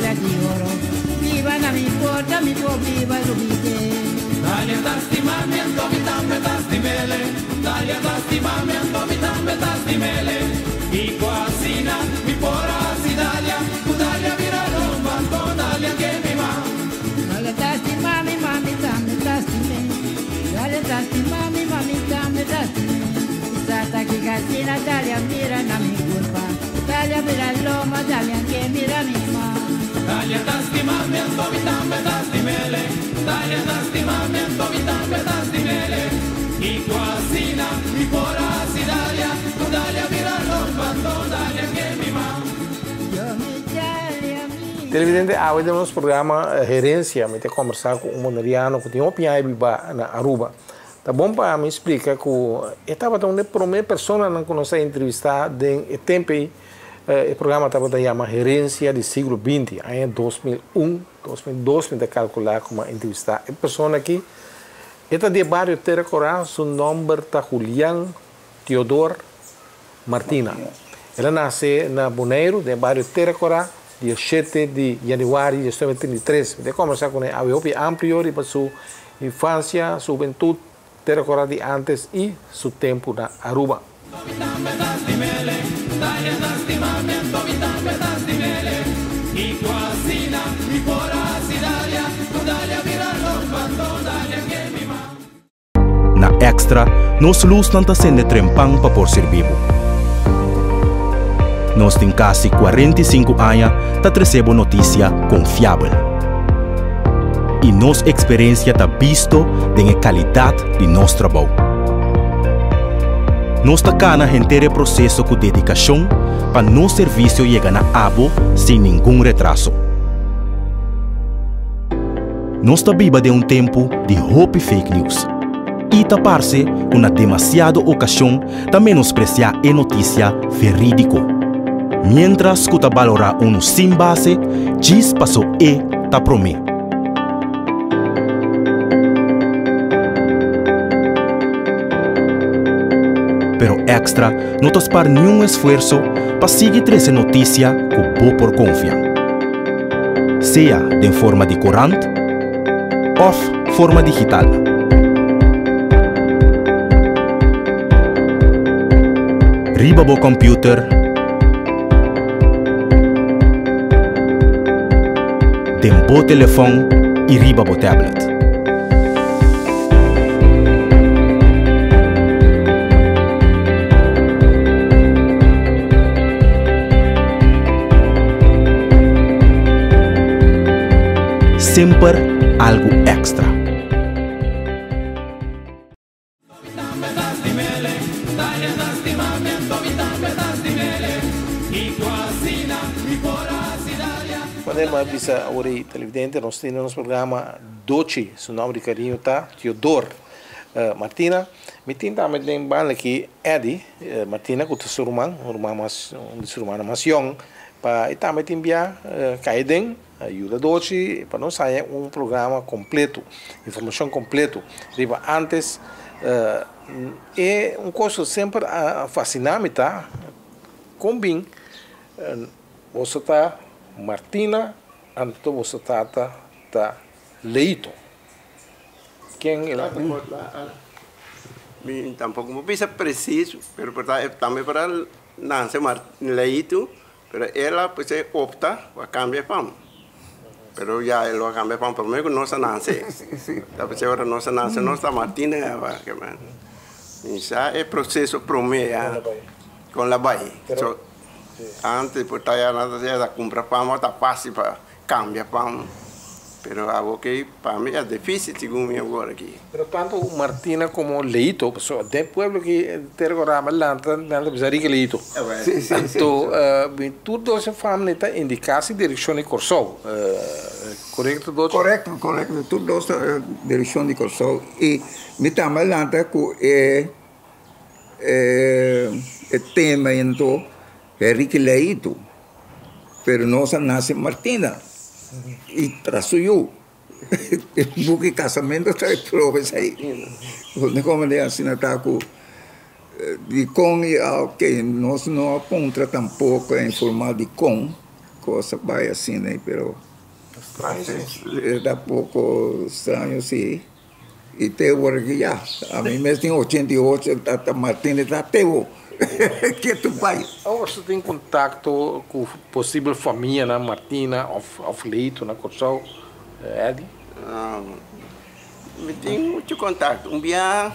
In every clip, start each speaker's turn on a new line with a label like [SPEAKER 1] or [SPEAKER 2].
[SPEAKER 1] piedra di oro. Biba na mi porta, mi por biba lubid'é.
[SPEAKER 2] Dalia ta stima mi anto mi tambe ta stim'ele Dalia ta stima mi anto mi tambe ta stim'ele Kiko asina mi por hasi Dalia Ku Dalia bira lomba anto Dalia ke mi ma.
[SPEAKER 1] Dalia ta stima mi ma mi tambe ta stim'é Dalia ta stima mi ma mi tambe ta stim'é Mi sa ta kiko asina Dalia mira na mi kurpa Dalia bira lomba Dalia ke mira mi ma.
[SPEAKER 2] Dalia ta stima mi anto mi tambe ta stim'ele Dalia ta stima mi anto mi tambe ta stim'ele Kiko asina mi por hasi Dalia Ku Dalia bira lomba anto Dalia ke mi ma.
[SPEAKER 1] Yo mi Dalia mi.
[SPEAKER 3] Televidente, awe den nos programa Herencia mi ta combersa cu un Boneriano cu tin hopi aña biba na Aruba. Ta bon pa mi splica cu e tabata un di e prome personanan cu nos a entrevista den e tempo ey. E programa tabata yama Herencia di Siglo binti, aña 2001, 2002 mi ta calcula cu mi a entrevista e persona aki. E ta di e bario Tera Cora, su nomber ta Julian Theodor Martina. El a nace na Boneiru, den e bario Tera Cora, dia shete di januari di 1933. Mi ta combersa cu ne awe hopi amplio riba su infancia, su hubentud, Tera Cora di antes y su tempo na Aruba.
[SPEAKER 4] Na Extra, nos lusnan ta sende trempan pa por sirbi bo. Nos tin kasi 45 aña ta trese bo notisia konfiabel. I nos eksperensia ta bisto den e kalidat di nos trabou. Nos ta kana henter e proseso ku dedikashon pa nos servisio yega na abo sin ningun retraso. Nos ta biba den un tempu di hopi fake news i ta parse ku na demasiado okashon ta menospresiá e notisia verídiko, miéntras ku ta balorá unu sin base djis paso e ta promé. Pero Extra no ta spar niun esfuerso pa sigui trese notisia ku bo por konfia. Sea den forma di korant òf forma digital. Riba bo kòmpiuter, den bo telefòn i riba bo tablet. Semper algu èkstra.
[SPEAKER 3] Wanneer mi a bisa awor ei televidente nos tin den nos programa Dochi, su nomber di cariño ta Theodor Martina. Mi tin tambe den banda aki Eddy Martina cu ta su ruman, un ruman mas, un di su rumannan mas yong, pa e tambe tin bia cay den. Yuda Dochi pa nos haña un programa kompleto, informashon kompleto riba antes. E un kos ku semper a fasiná mi ta kon bin boso ta Martina anto boso tata ta Leito. Ken el a.
[SPEAKER 5] Mi tampoko por bisa presis, pero por ta tambe por a nanse Leito. Pero el a pues e opta pa cambia e fam. Pero ya el lo a cambia e fam prome cu nos a nace. Ta p'esei ora nos a nace nos ta Martina ya ba ke man. Mi sa e proceso prome ya con la bay. So antes por ta ya nan ta ya ta cumpra fam ta facil pa cambia fam. Pero awo ke pa mi a dificil segun mi awor aki.
[SPEAKER 3] Pero tanto Martina como Leito, pasobra den pueblo aki Tera Corama lanta nan ta bisa Ricky Leito. Anto tur dos e family ta indica si direccion di Corsou. Corecto Docho?
[SPEAKER 6] Corecto, corecto. Tur dos ta direccion di Corsou. Y mi tambe a lanta cu e e tema ento Ricky Leito. Pero nos a nace Martina y tras su yu. E buki casamento ta e proba esei. Bo comprende asina ta cu dicon y ok nos no a puntra tampoco e informa dicon. Kos a bai asina ei, pero
[SPEAKER 3] Straño si.
[SPEAKER 6] E ta poko straño si. I te wor aki ya. Ami mes tin 88, tata Martini ta teo. Ke tu bai.
[SPEAKER 3] Awor si tin kontakto ku posibel famianan Martina òf Leito na Kòrsou, Eddy?
[SPEAKER 5] Mi tin muchu kontakto. Un bia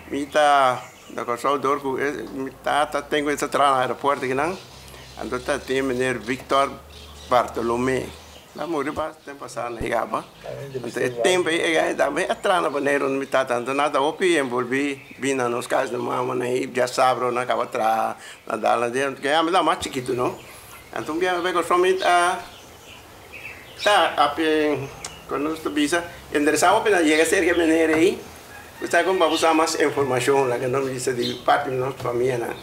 [SPEAKER 5] mi ta na Kòrsou dor ku mi tata ten ku ta traha na aeropuerto akinan, anto ta tin meneer Victor Bartolome. El a muri basta tempu pasá na Java. Anto e tempu ei e tambe a traha na Boneiru mi tata. Anto nan ta hopi envolví bin na nos kas di mama nan ei djasabra nan kaba traha na dal na dje. Pasobra ami ta mas chikitu no. Anto un bia mi bai Kòrsou mi ta ta ape kon nos ta bisa interesá hopi na yega serka e meneer ei. Bo sa kon pa bo sa mas informashon laga nos bisa di parti di nos famianan.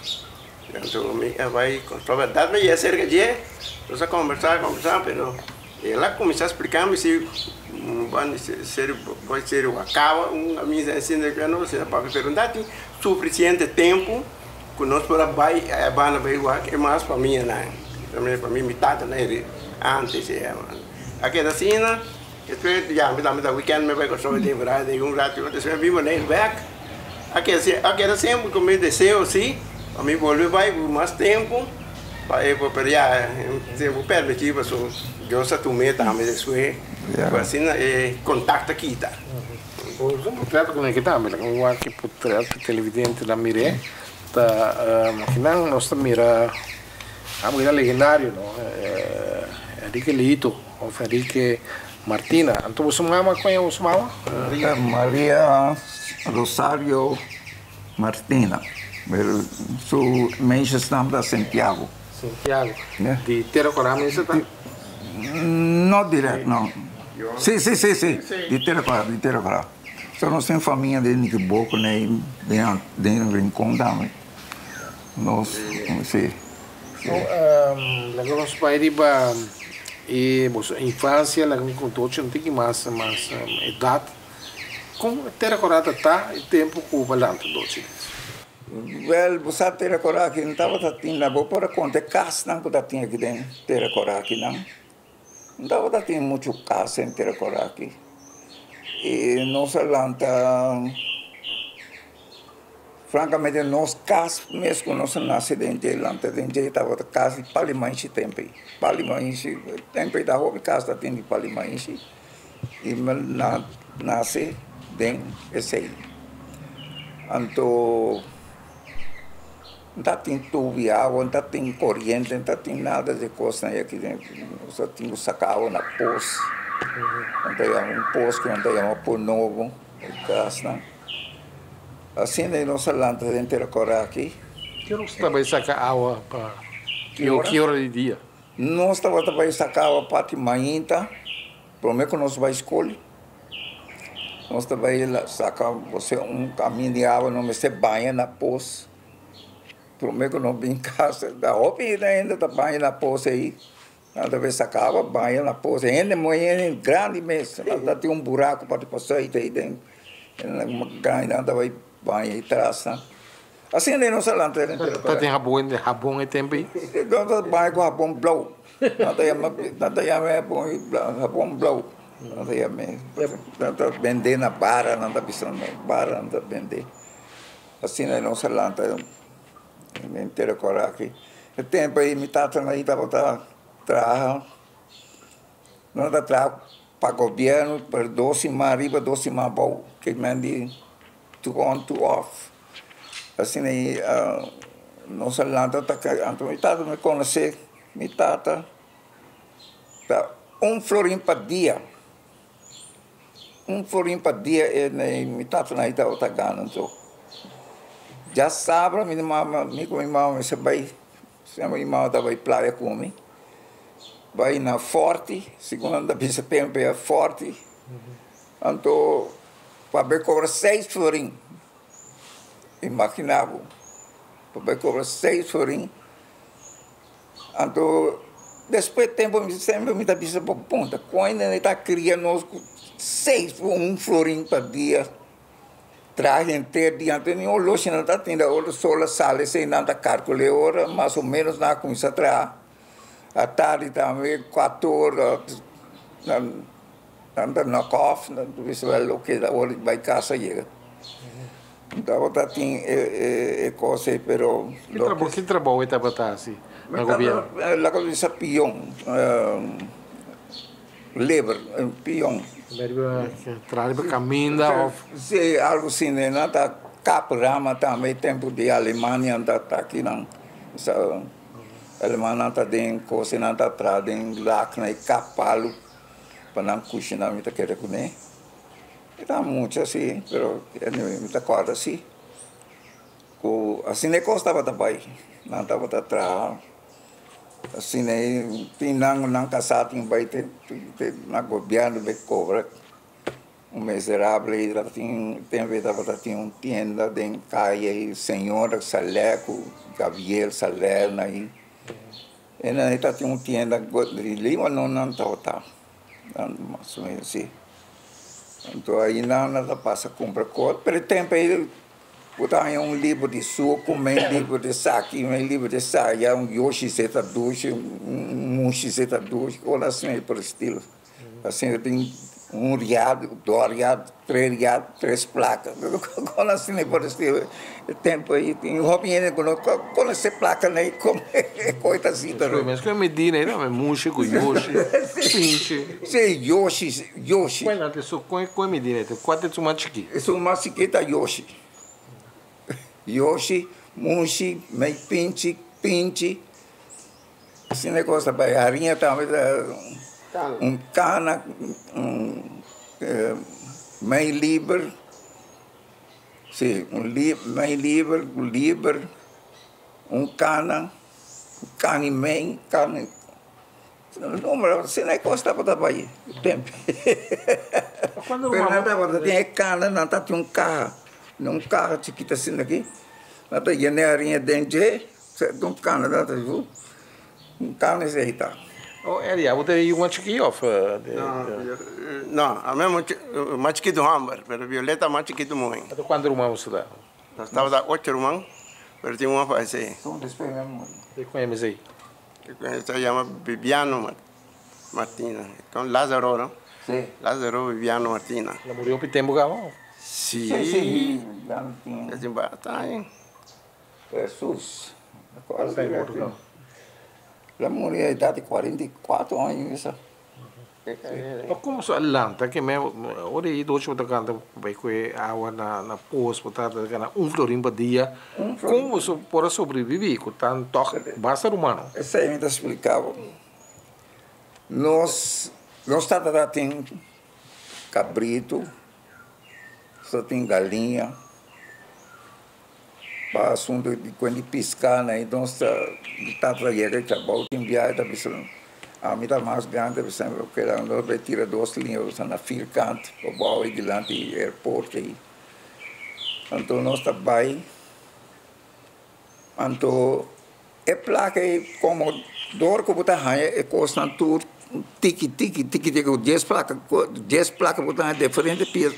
[SPEAKER 5] Anto mi a bai Kòrsou bèrdat mi yega serka dje nos a kombersá kombersá pero. El a kuminsá spliká mi si ban ser bai ser wakawa un amisa asina ku nos a papia pero no tin sufisiente tempu ku nos por a bai e banda bai wak e mas famianan pa mi mi tatanan eri antes a keda asina despues ya mi tambe ta weekend mi bai Kòrsou den verano den un ratu despues mi bin Boneiru bèk a keda semper ku mi deseo si pa mi bolbe bai ku mas tempu. Pa e por pero ya tempu permití paso Dios a tum'é tambe despues ku asina e kontakto a kita.
[SPEAKER 3] Un portret ku mi ke tambe laga mi wak e portret pa televidentenan mir'é ta kinan nos ta mira abo ta legendario no Enrique Leito of Enrique Martina anto boso mama kon yama boso mama?
[SPEAKER 6] Maria Rosario Martina, pero su meisjesnaam ta Santiago.
[SPEAKER 3] Santiago. Di Tera Kora mester ta?
[SPEAKER 6] No direct, no. Si, si, si, si. Di Tera Kora, di Tera Kora. So nos tin famia den Nikiboko, den, den Rincon tambe. Nos, si.
[SPEAKER 3] So, laga nos bai riba e boso infancia, laga mi konta ocho un tiki mas, mas edat. Kon Tera Kora ta ta e tempu ku bo lanta dochi des?
[SPEAKER 6] Wèl, bo sa Tera Kora aki no tabata tin na bo por a konta e kasnan ku ta tin aki den Tera Kora akinan. No tabata tin muchu kas den Tera Kora aki. I nos a lanta, frankamente nos kas mes ku nos a nase den dje, lanta den dje tabata kas di Palimanshi tempu ei. Palimanshi, tempu ei ta hopi kas ta tin di Palimanshi. I mi nase den esei. Anto no ta tin tubi awa, no ta tin koriente, no ta tin nada di e kosnan ei aki den. Nos a tin ku saka awa na pos. Nan ta yama un pos ku nan ta yama Ponobo, e kasnan. Asina nos a lanta den Tera Kòrá aki.
[SPEAKER 3] Ki ora nos ta bai saka awa pa ki ora di dia?
[SPEAKER 6] Nos tabata bai saka awa parti mainta, prome ku nos bai skol. Nos ta bai saka bosé un kamin di awa, nos mester baña na pos. Prome ku nos bin kas, ta hopi hende ta baña na pos ei. Nan ta bai saka awa baña na pos. Hende muhé, hende grandi mes. Nan ta tin un buraku parti pasai ta ei den. Grandi nan ta bai baña ei tras nan. Asina den nos a lanta den tera
[SPEAKER 3] Ta tin habon habon e tempo ei?
[SPEAKER 6] Nos ta baña ku habon blou. Nan ta yama nan ta yama e habon ei habon blou. Nan ta yama e. Nan ta bende na bara nan ta bisa na bara nan ta bende. Asina nos a lanta den tera kora aki. E tempo ei mi tatanan ei tabata traha. Nan ta traha pa gobierno pero dos siman ariba dos siman abou. Ke men di two on two off. Asina ei nos a lanta ta kai anto mi tata mi konosé mi tata ta un florin pa dia un florin pa dia e mi tatanan ei tabata gana anto djasabra mi mama mi ku mi mama mester bai mi mama ta bai playa ku mi bai na forti segun nan ta bisa tempu ei forti anto pa bai kobra seis florin. Imagina bo, bo bai cobra seis florin, anto despues tempo mi semper mi ta bisa bo punta con hende ta cria nos cu seis un florin pa dia, traha henter dia anto ni oloshi nan ta tin ora sol a sali esey nan ta calcula e ora mas o menos nan a cuminsa traha. Atardi tambe, 4 or, nan nan ta knock off, nan bisa wel oké, da ora bai kas yega. Tabata tin e kos, pero
[SPEAKER 3] Ki trabou tabata asina na gobièrnu?
[SPEAKER 6] Laga bisa pion, leber, pion.
[SPEAKER 3] Traha kaminda of
[SPEAKER 6] Si, algo asina, ne? Ta kap rama tambe, tempu di Alemania ta aki nan. So, Alemania ta den kos, nan ta traha den lak na kap palu pa nan kushiná, mi ta kere kuné. Ta mucho asina, pero anyway, mi ta kòrda asina. Ku asina e kos tabata bai, nan tabata traha. Asina tin nan kasá tin bai te na gobièrnu bai kobra. Un miserabel tin tempu tabata tin un tienda den kaya, señora Salé ku Gabriel Salé aí. E nan tabatin un tienda di Lima no nan tabata. Mas o ménos asina. Anto ei nan ta pasa kumpra kos, pero tempu ei bo ta haña un liber di suku, mei liber di esaki, mei liber di esaya, un yoshi zeta dushi, un mushi zeta dushi, kos asina por estilo. Asina tin un rial, 2 rial, 3 rial, tres plaka, kos asina por estilo. E tempu ei tin hopi hende ku no konosé plaka nei komo kos asina.
[SPEAKER 3] Mes ku Medina ei, mushi ku yoshi, pinchi.
[SPEAKER 6] Si, yoshi, yoshi.
[SPEAKER 3] Bueno, so kon Medina, kua ta esun mas chikí?
[SPEAKER 6] Esun mas chikí ta yoshi. Yoshi, mushi, mei pinchi, pinchi. Asina kos ta bai. Hariña tambe ta un kana, un mei liber. Si, un mei liber, un liber, un kana, kana i mei, kana. Numero, asina kos tabata bai tempu. Pero nan tabata tin e kana, nan tabatin un kaha, un kaha chikitu asina aki. Nan ta yena e hariña den dje, un kana nan ta un kana esei ta.
[SPEAKER 3] Oh, Eddie, abo ta yu mas chikí of?
[SPEAKER 5] No, ami mas chikitu hòmber, pero Violeta mas chikitu muhé.
[SPEAKER 3] Anto kuantu ruman boso ta?
[SPEAKER 5] Nos tabata ocho ruman, pero tin un a falesé.
[SPEAKER 3] I kon e esei?
[SPEAKER 5] Se yama Viviano Martina. Kon Lázaro, no?
[SPEAKER 6] Si.
[SPEAKER 5] Lázaro Viviano Martina.
[SPEAKER 3] El a muri hopi tempu kaba?
[SPEAKER 5] Si.
[SPEAKER 6] Si,
[SPEAKER 5] Ya tin basta aña.
[SPEAKER 6] Jesus. El a muri na edat di 44 aña esei.
[SPEAKER 3] Ma kon boso a lanta ke me ora e dochi bo ta kanta bai ku awa na pos bo ta gana un florin pa dia. Kon boso por a sobreviví ku tan tòg basta ruman?
[SPEAKER 6] Esei mi ta splika bo. Nos tata tin kabritu, nos tin galiña. Pa asuntu di kuent di piská na nos tata yega di trabou tin biahe ta bisa ami ta mas grandi ta bisa keda nos bai tira dos liña na vierkant pabou ei dilanti airport ei. Anto nos ta bai anto e plaka ei komo dor ku bo ta haña e kosnan tur tiki tiki tiki tiki 10 plaka, 10 plaka bo ta haña diferente pia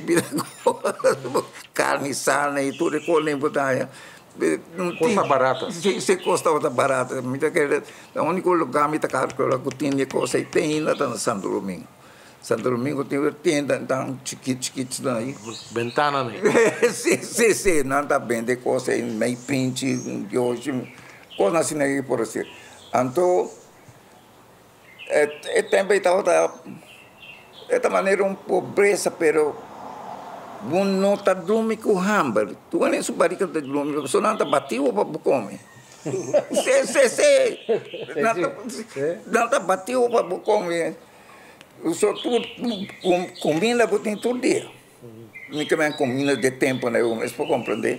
[SPEAKER 6] karni sal i tur e kosnan bo ta haña.
[SPEAKER 3] Kos ta barata.
[SPEAKER 6] Si, si, kos tabata barata. Mi ta kere e úniko lugá mi ta kalkulá ku tin e kos ei te ainda ta na Santo Domingo. Santo Domingo tin un tienda tan chikit chikit ei.
[SPEAKER 3] Bentana nei.
[SPEAKER 6] Si, nan ta bende kos ei, mei pinchi, yoshi, kos asina ei por asina. Anto e tempu ei tabata e ta manera un pobresa, pero bo no ta drumi ku hamber. Tur hende su barika ta drumi pasobra nan ta bati bo pa bo kome. Si, nan ta bati bo pa bo kome. So tur kuminda bo tin tur dia. Mi ke men kuminda di e tempunan ei bo mes por komprendé.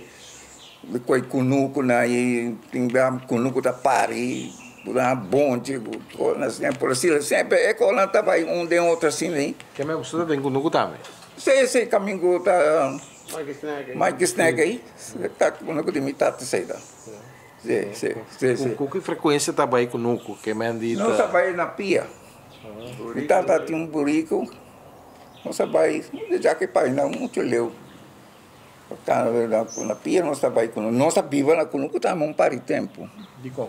[SPEAKER 6] Koi kunuku nan ei tin bia kunuku ta pari, bo ta haña bonchi, por asina semper e kosnan ta bai un den otro asina ei.
[SPEAKER 3] Ke men boso ta den kunuku tambe?
[SPEAKER 6] Si, kamingu ta Mike Snack ei, ta kunuku di mi tata esei ta. Si.
[SPEAKER 3] Ku ki frekuensia ta bai kunuku? Ke men di
[SPEAKER 6] ta. Nos ta bai na pia. Mi tata tin un buriku, nos a bai ya ke pai nan muchu leu. Na pia nos ta bai kunuku. Nos a biba na kunuku tambe un par di tempu.
[SPEAKER 3] Dikon?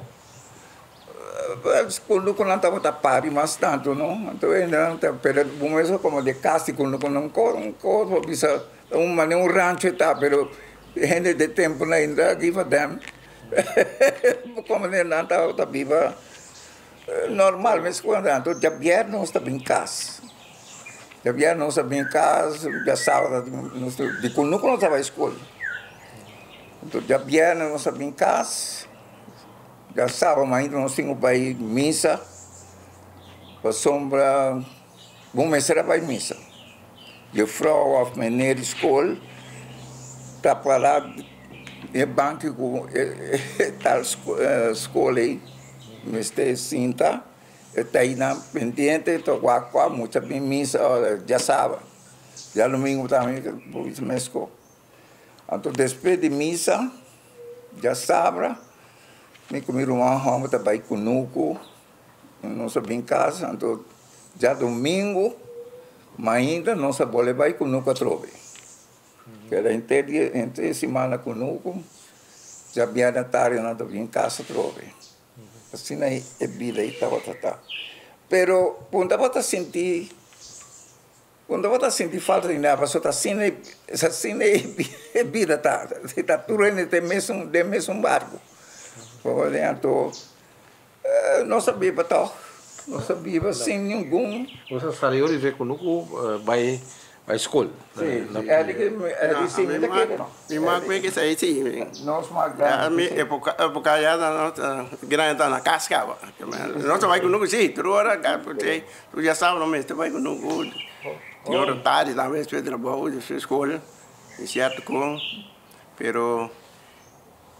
[SPEAKER 6] Kunuku nan tabata pari mas tantu no, anto hende ta pero bo mes a komo di kas di kunuku nan un kos bo bisa un manera un rancho e ta pero hende di e tempu nan ainda give a damn komo nan tabata biba normal mes ku anto djabièrnè nos ta bin kas djabièrnè nos ta bin kas djasabado nos ta di kunuku nos ta bai skol anto djabièrnè nos ta bin kas. Ya saba mainta nos tin ku bai misa pasobra bo mester a bai misa. Jufrou òf meneer di skol ta pará den e banki ku e tal skol ei mester sinta e ta einan pendiente ta wak kua mucha bin misa djasaba. Djadumingu tambe bo bisa meskos. Anto despues di misa djasabra mi ku mi ruman hòmber ta bai kunuku nos a bin kas anto djadumingu mainta nos a bole bai kunuku atrobe keda henter dia henter simana kunuku djabièrnè tardi nan ta bin kas atrobe asina e bida ei tabata ta pero bo tabata sinti. Bo no tabata sinti falta di nada pasobra ta asina asina e bida ta, ta tur hende den mesun den mesun barco. Anto nos a biba tog, nos a biba sin ningun.
[SPEAKER 3] Bo sa sali ora di kunuku bai bai skol.
[SPEAKER 6] Si, Eddie si mi ta kere no.
[SPEAKER 5] Mi ma kue ke sa si.
[SPEAKER 6] Nos mas grandi.
[SPEAKER 5] Mi epoca epoca ya nos grandi ta na kas kaba. Nos ta bai kunuku si tur ora Tu ya saba no mester bai ku nuku tin ora tardi tambe despues di trabou despues di skol di sierto kon pero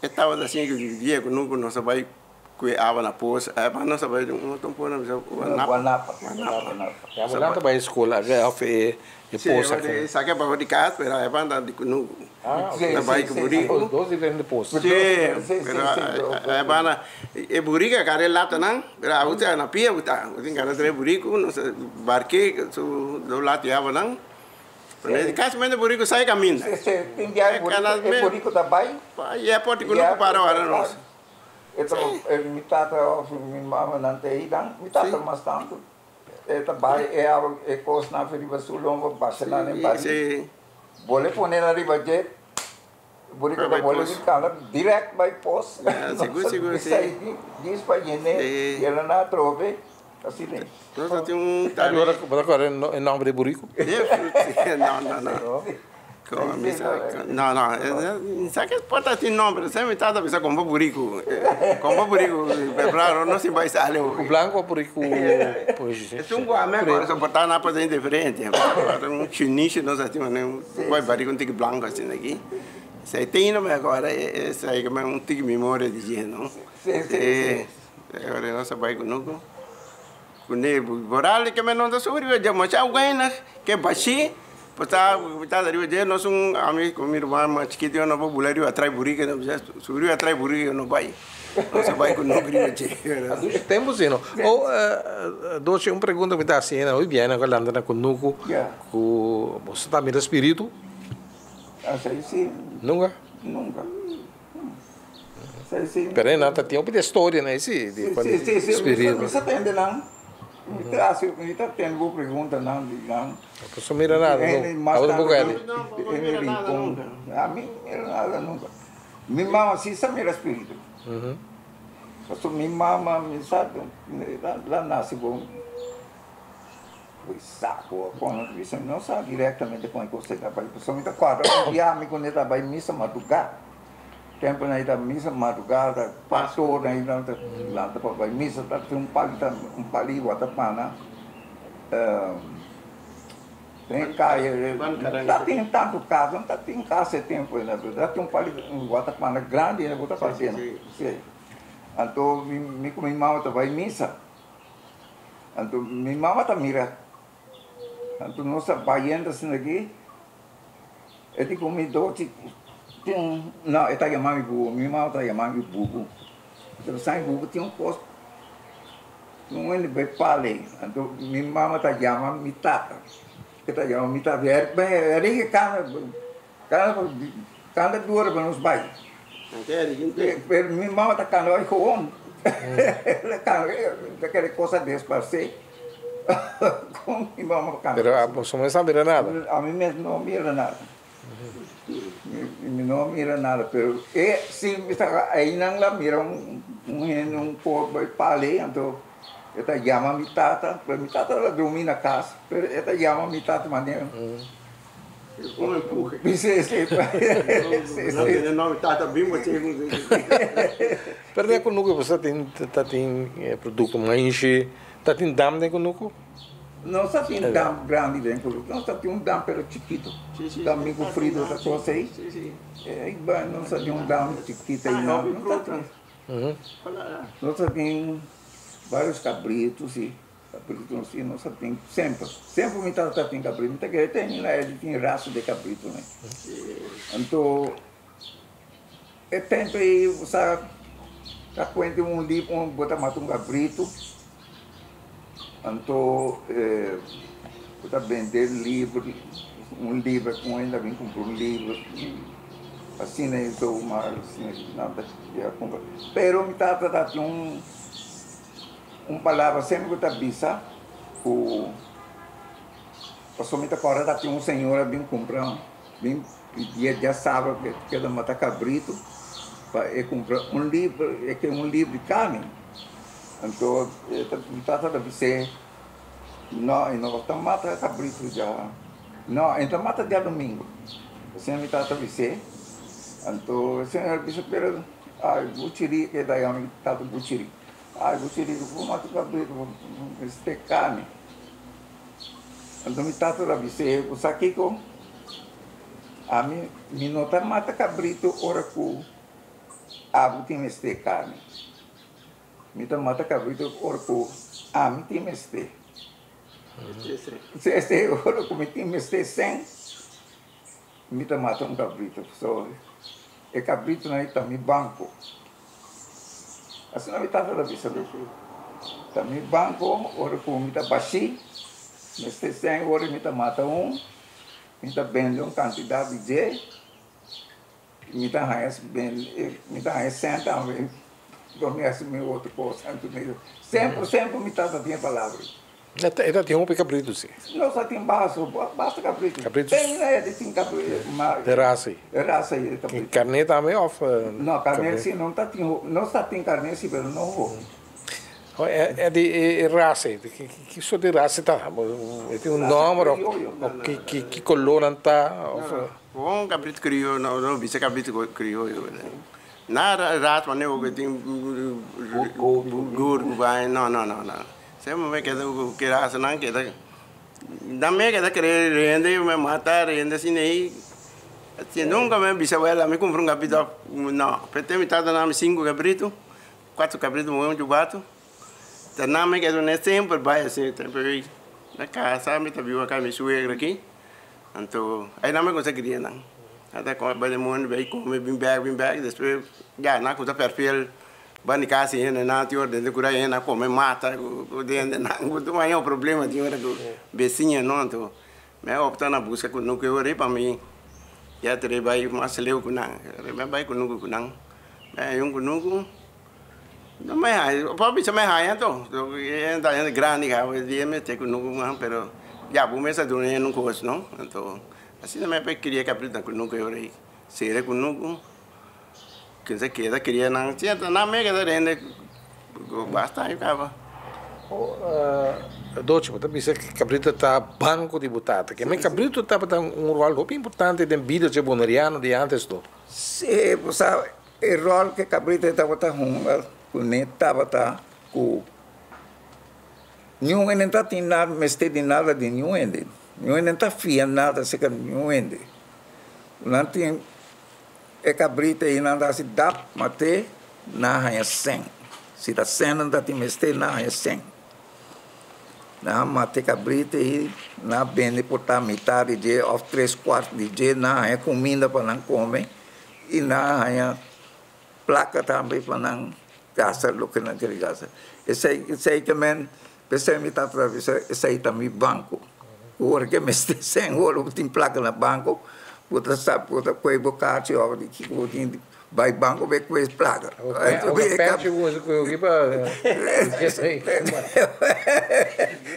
[SPEAKER 5] e tabata asin ku dia ku nuku nos a bai ku e awa na pos awa nos a bai un otro pos nos a bisa
[SPEAKER 6] Guanapa
[SPEAKER 3] Ya bo nan ta bai skol of e pos aki.
[SPEAKER 5] Si saki abaho di kas pero awa ta di kunuku.
[SPEAKER 3] Ah,
[SPEAKER 5] bai ku buriku.
[SPEAKER 3] Dos diferente pos.
[SPEAKER 5] Sí, pero e banda e buriku a kare lata nan, pero awo ta na pia bo ta. Bo tin kare trae buriku, nos a barke su do lata yaba nan. Kasi mente buriku sai kaminda.
[SPEAKER 6] Sí, sí, tin dia e buriku ta bai.
[SPEAKER 5] E airport ku no para ora nos.
[SPEAKER 6] E ta mi tata of mi mama nan ta ei nan, mi tata mas tantu. E ta bai e awa e kosnan afe riba su lomba basha nan den bari. Bo le pone nan riba dje, burico ta bole di kanda direct bai pos.
[SPEAKER 5] Sigur sigur si.
[SPEAKER 6] Esei dis pa yene yena nan atrobe asina.
[SPEAKER 5] Nos ta tin un
[SPEAKER 3] Bo ta kòrda e nòmber di e burico?
[SPEAKER 5] No no no. No, no, sa ke por ta tin nomber, sa mi tata bisa kompa buriku, kompa buriku, pero claro, no sin bai sali.
[SPEAKER 3] Buriku blanku o buriku
[SPEAKER 5] Es un guame ahora so por ta na por diferente, un chinishi nos a tin un bai bariku un tiki blanku asina aki, sa e tin no ahora e sa un tiki memoria di dje no, ora nos a bai kunuku. Kuné boral di keme no ta subi riba dje masha weinig ke bashí por ta ta riba dje nos un ami ku mi ruman mas chikito yo no por bula riba trai buriki no bisa subi riba trai buriki yo no bai nos a bai ku nos riba dje.
[SPEAKER 3] Dushi tempu si no. O Dochi un pregunta mi ta hasi hende hoy biaha ku a lanta na kunuku ku boso ta mira spiritu? Nunka?
[SPEAKER 6] Nunka.
[SPEAKER 3] Pero e nan ta tin hopi di e storia nan esi di
[SPEAKER 6] Sí, sí, sí, spiritu. Mi sa tende nan. Mi ta hasi, mi ta tende bo pregunta nan di nan.
[SPEAKER 3] Bo no mira nada no. Abo ta buka
[SPEAKER 6] Eli. No mira nada nunca. Ami no mira nada nunca. Mi mama si sa mira spiritu. Pasobra mi mama mi sa la nase bon. Pues saco con bisa mi no sa directamente con e cos ta bai pasobra mi ta corda un bia mi con e ta bai misa madruga tempo nan ta misa madruga ta pastor nan nan ta lanta pa bai misa ta tin un pali ta un pali watapana den calle ta tin tanto casa no ta tin casa e tempo ta tin un pali watapana grandi bo ta papia si anto mi cu mi mama ta bai misa. Anto mi mama ta mira. Anto nos ta bayendo asina aki, e di ku mi dochi tin un, no e ta yama mi bubu, mi mama ta yama mi bubu. Anto sa mi bubu tin un kos, tin un hende bai pala ei. Anto mi mama ta yama mi tata, e ta yama mi tata, Enrique kanda, kanda, kanda dura pa nos bai. Pero mi mama ta kanda bai gewoon. E kos a disparsé. Kon mi mama kambia.
[SPEAKER 3] Pero abo mes a mira nada?
[SPEAKER 6] Ami mes no mira nada. Mi no mira nada, pero e si mi ta einan la mira un un hende un por bai pale, anto e ta yama mi tata, pero mi tata ta drumi na kas, pero e ta yama mi tata manera.
[SPEAKER 5] Un empuje.
[SPEAKER 6] Sí, sí. Sí, sí.
[SPEAKER 5] No, tata bimbo che.
[SPEAKER 3] Pero den kunuku boso ta tin ta tin produkto maishi, ta tin dam den kunuku?
[SPEAKER 6] No sa tin dam grandi den kunuku, nos ta tin un dam pero chikito. Dam mi ku Frido ta kos ei. Nos ta tin un dam chikito ei nan. Nos ta tin varios kabritu si. Cabrito si nos a tin semper. Semper mi tata ta tin cabrito. Mi ta kere teni na e tin rasa di cabrito ne. Anto e tempo ei bo sa ta cuenta un lib un bo ta mata un cabrito anto bo ta bende libro un libro un hende a bin cumpra un libro asina ei so mas nan ta cumpra pero mi tata ta tin un. Un palabra semper ku ta bisa ku pasobra mi ta kòrda ta tin un señora bin kumpra bin dia djasabra ku e keda mata kabritu pa e kumpra un libra e ke un libra di karni anto e ta mi tata ta bis'é no e no ta mata kabritu dja no e ta mata djadumingu asina mi tata bis'é anto e señora bisa pero ay buchiri ke ta yama mi tata buchiri. Ai, bo chiriku por mata kabritu bo mester karni. Anto mi tata ta bis'é, bo sa kiko? Ami, mi no ta mata kabritu ora ku abo tin mester karni. Mi ta mata kabritu ora ku ami tin mester. Esei ora ku mi tin mester sen, mi ta mata un kabritu. So, e kabritunan ei ta mi banko. Asina mi tata ta bisa mi, Ta mi banko ora ku mi ta bashí, mester sèn ora mi ta mata un, mi ta bende un kantidat di dje, mi ta haña mi ta haña sèn tambe pa mi hasi mi otro kos. Semper semper mi tata tin e palabra.
[SPEAKER 3] E ta tin hopi kabritu si.
[SPEAKER 6] Nos a tin baso, basta kabritu.
[SPEAKER 3] Kabritu.
[SPEAKER 6] Ten na e tin kabritu.
[SPEAKER 3] De rasa ei.
[SPEAKER 6] E rasa ei de kabritu.
[SPEAKER 3] Karné tambe of?
[SPEAKER 6] No, karné si no ta tin hopi. Nos ta tin karné si pero no hopi.
[SPEAKER 3] E di e rasa ei, ki sort di rasa e ta? E tin un nomber of ki kolor nan ta?
[SPEAKER 5] Bon kabritu krioyo no bisa kabritu krioyo. Na rasa manera ku tin gurgu bai no no no. Semper mi keda ku kerasanan keda nan me keda kere rende me mata rende asina ei si nunka mi a bisa wela mi kumpra un kabrito no p'e mi tata dami sinku kabrito kuatro kabrito muhé un chubatu ta nan mi keda ne semper bai asina tempo ei na kasa mi ta biba kay mi suegra aki anto ei nan mi kuminsa kria nan nan ta bai den mondi bai kome bin bek bin bek despues ya nan kuminsa perfil. Bani kasi hende nan tin ora denter kura hende a kome mata ku hende nan ku tur aña problema tin ora ku besiña no anto mi a opta na buska kunuku e ora ei pa mi ya trae bai mas leu ku nan mi a bai kunuku ku nan mi a haña un kunuku no mi a haña por bisa mi a haña anto hende ta hende grandi kaba dia mi mester kunuku mas pero ya bo mes a duna hende un kos no anto asina mi a kria kabrita na kunuku e ora ei sera kunuku. Ken sa keda kria nan sienta nan me keda rende basta aña kaba.
[SPEAKER 3] Dochi, bo ta bisa ku kabrito ta banko di bo tata. Ke men kabrito tabata un ròl hopi importante den bida dje boneriano di ántes to.
[SPEAKER 6] Sí, bo sa e ròl ku kabrito tabata hunga kuné tabata ku niun hende no ta tin nada mester di nada di niun hende. Niun hende no ta fia nada aserka di niun hende. Nan tin. E kabrita ei nan ta hasi dap mat'é nan a haña sèn. Si ta sèn nan ta tin mester nan a haña sèn. Nan a mata e kabrita ei nan a bende por ta mitad di dje òf tres kuart di dje nan a haña kuminda pa nan kome i nan a haña plaka tambe pa nan gasta loke nan kere gasta. Esei esei ke men p'esei mi tata ta bisa esei ta mi banko. Ora ke mester sèn ora bo tin plaka na banko bo ta sa bo ta kohe bo kachi òf di kiko bo tin. Bai banco be ku placa.
[SPEAKER 3] Penchi ku ku pa.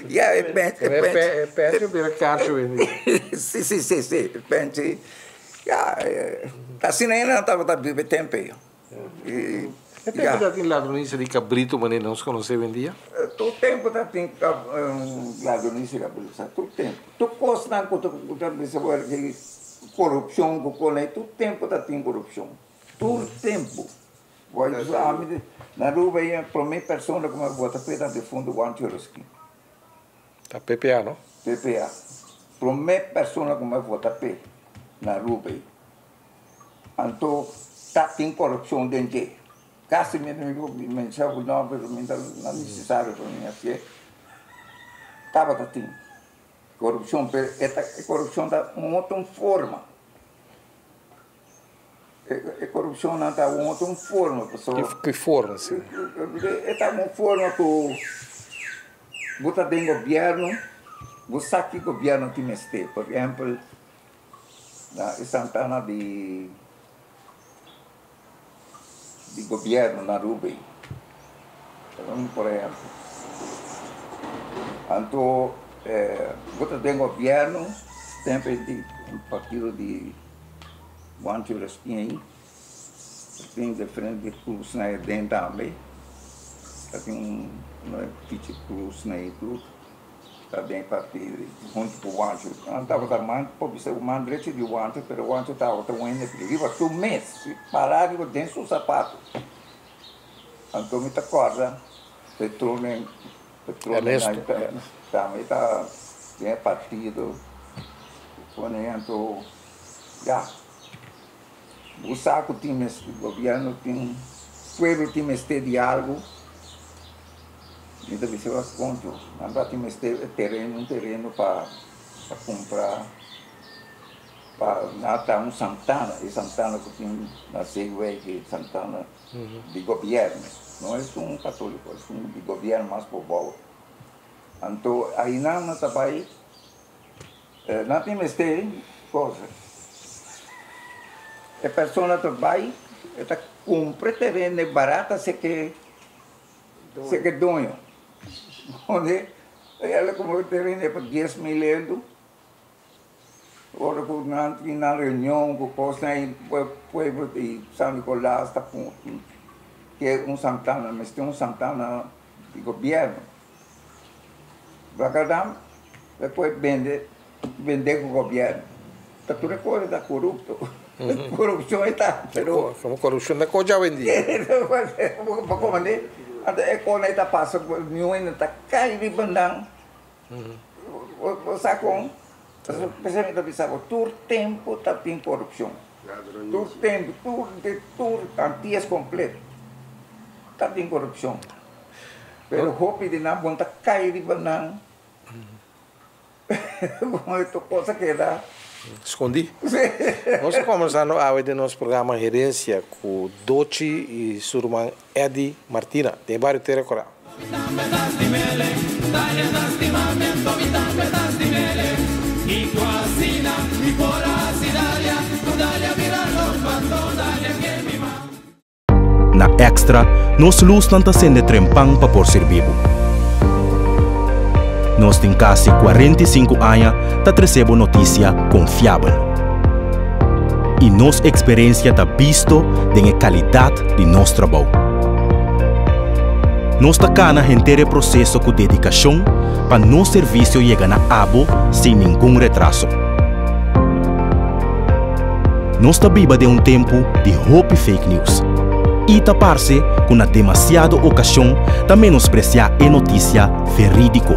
[SPEAKER 6] Ja, e penchi.
[SPEAKER 3] E penchi bira cacho.
[SPEAKER 6] Si, penchi. Ja, asina ainda tabata biba tempo.
[SPEAKER 3] E tempo tabatin ladronisia di cabrito, manera nos conoce awendia?
[SPEAKER 6] Tur tempo tabatin ladronisia di cabrito, tur tempo. Tur cos cu ta bisa corupcion cu con tur tempo tabatin corupcion. Tur tempo. Na Aruba e prome persona cu a vota p'e ta defunto Juancho Rasquin.
[SPEAKER 3] Ta PPA, no?
[SPEAKER 6] PPA. Prome persona cu a vota p'e na Aruba. Anto, tabatin corupcion den. Casi mi menciona no, pero no ta necesario pa mi asina. Tabatin corupcion, pero e corupcion ta un otro forma. E corupcion ta un otro forma.
[SPEAKER 3] Ki forma, si?
[SPEAKER 6] Ta un forma cu bo ta den gobierno, bo sa cu gobierno tin mester. Por ehempel, na Santana di gobierno na Aruba. Por ehempel. Anto, bo ta den gobierno, tempo di partido di Juancho Rasquin, tin diferente cruz na den tambe. Tin un ficha cruz na tur. Ta den partido hunto cu Juancho. Tabata man, por bisa man derecho di Juancho, pero Juancho tabata un riba su mes, para riba den su sapato. Anto mi ta corda Petrone, Petrone
[SPEAKER 3] Ernesto.
[SPEAKER 6] Tambe ta den partido. Pone anto, ja. Bo sa cu tin gobierno tin, pueblo tin mester di algo. Mi ta bisa concho, nan tin mester tereno, un tereno pa cumpra pa nata un Santana, e Santana cu tin na Zeewijk, Santana di gobierno. No e un catolico, e un di gobierno mas por. Anto, ey nan ta bay, nan tin mester cos. E persona ta bay, ta cumpra tereno barata serca doño. Unda el a cumpra tereno pa 10 mil euro. Ora cu nan tin un reunion cu cos ey pueblo di San Nicolas ta kier un Santana, mester un Santana di gobierno. Bacadam, despues bende, bende cu gobierno. Ta tur cos ta corupto. Corupcion ta, pero
[SPEAKER 3] Como corupcion ta cos awendia.
[SPEAKER 6] Como ne? Anto e cos ta pasa, niun ta cay riba nan. Bo sa con, especialmente bisa tur tempo tabatin corupcion. Tur tempo, tur de tur antias completo. Tabatin corupcion. Pero hopi di nan bon ta cay riba nan. Como e cos keda
[SPEAKER 3] Scondi. Nos ta combersando awe den nos programa Herencia cu Dochi y su ruman Eddie Martina, di bario Tera Cora.
[SPEAKER 4] Na Extra, nos luz ta sende trempan pa por sirbi bo. Nos tin casi 45 aña ta trece noticia confiabel. Y nos experiencia ta bisto den calidad di nos trabou. Nos ta cana henter e proceso cu dedicacion pa nos servicio yega na abo sin ningun retraso. Nos ta biba den un tempo di hopi fake news. Y ta parce cu na demasiado ocasion ta menosprecia e noticia veridico.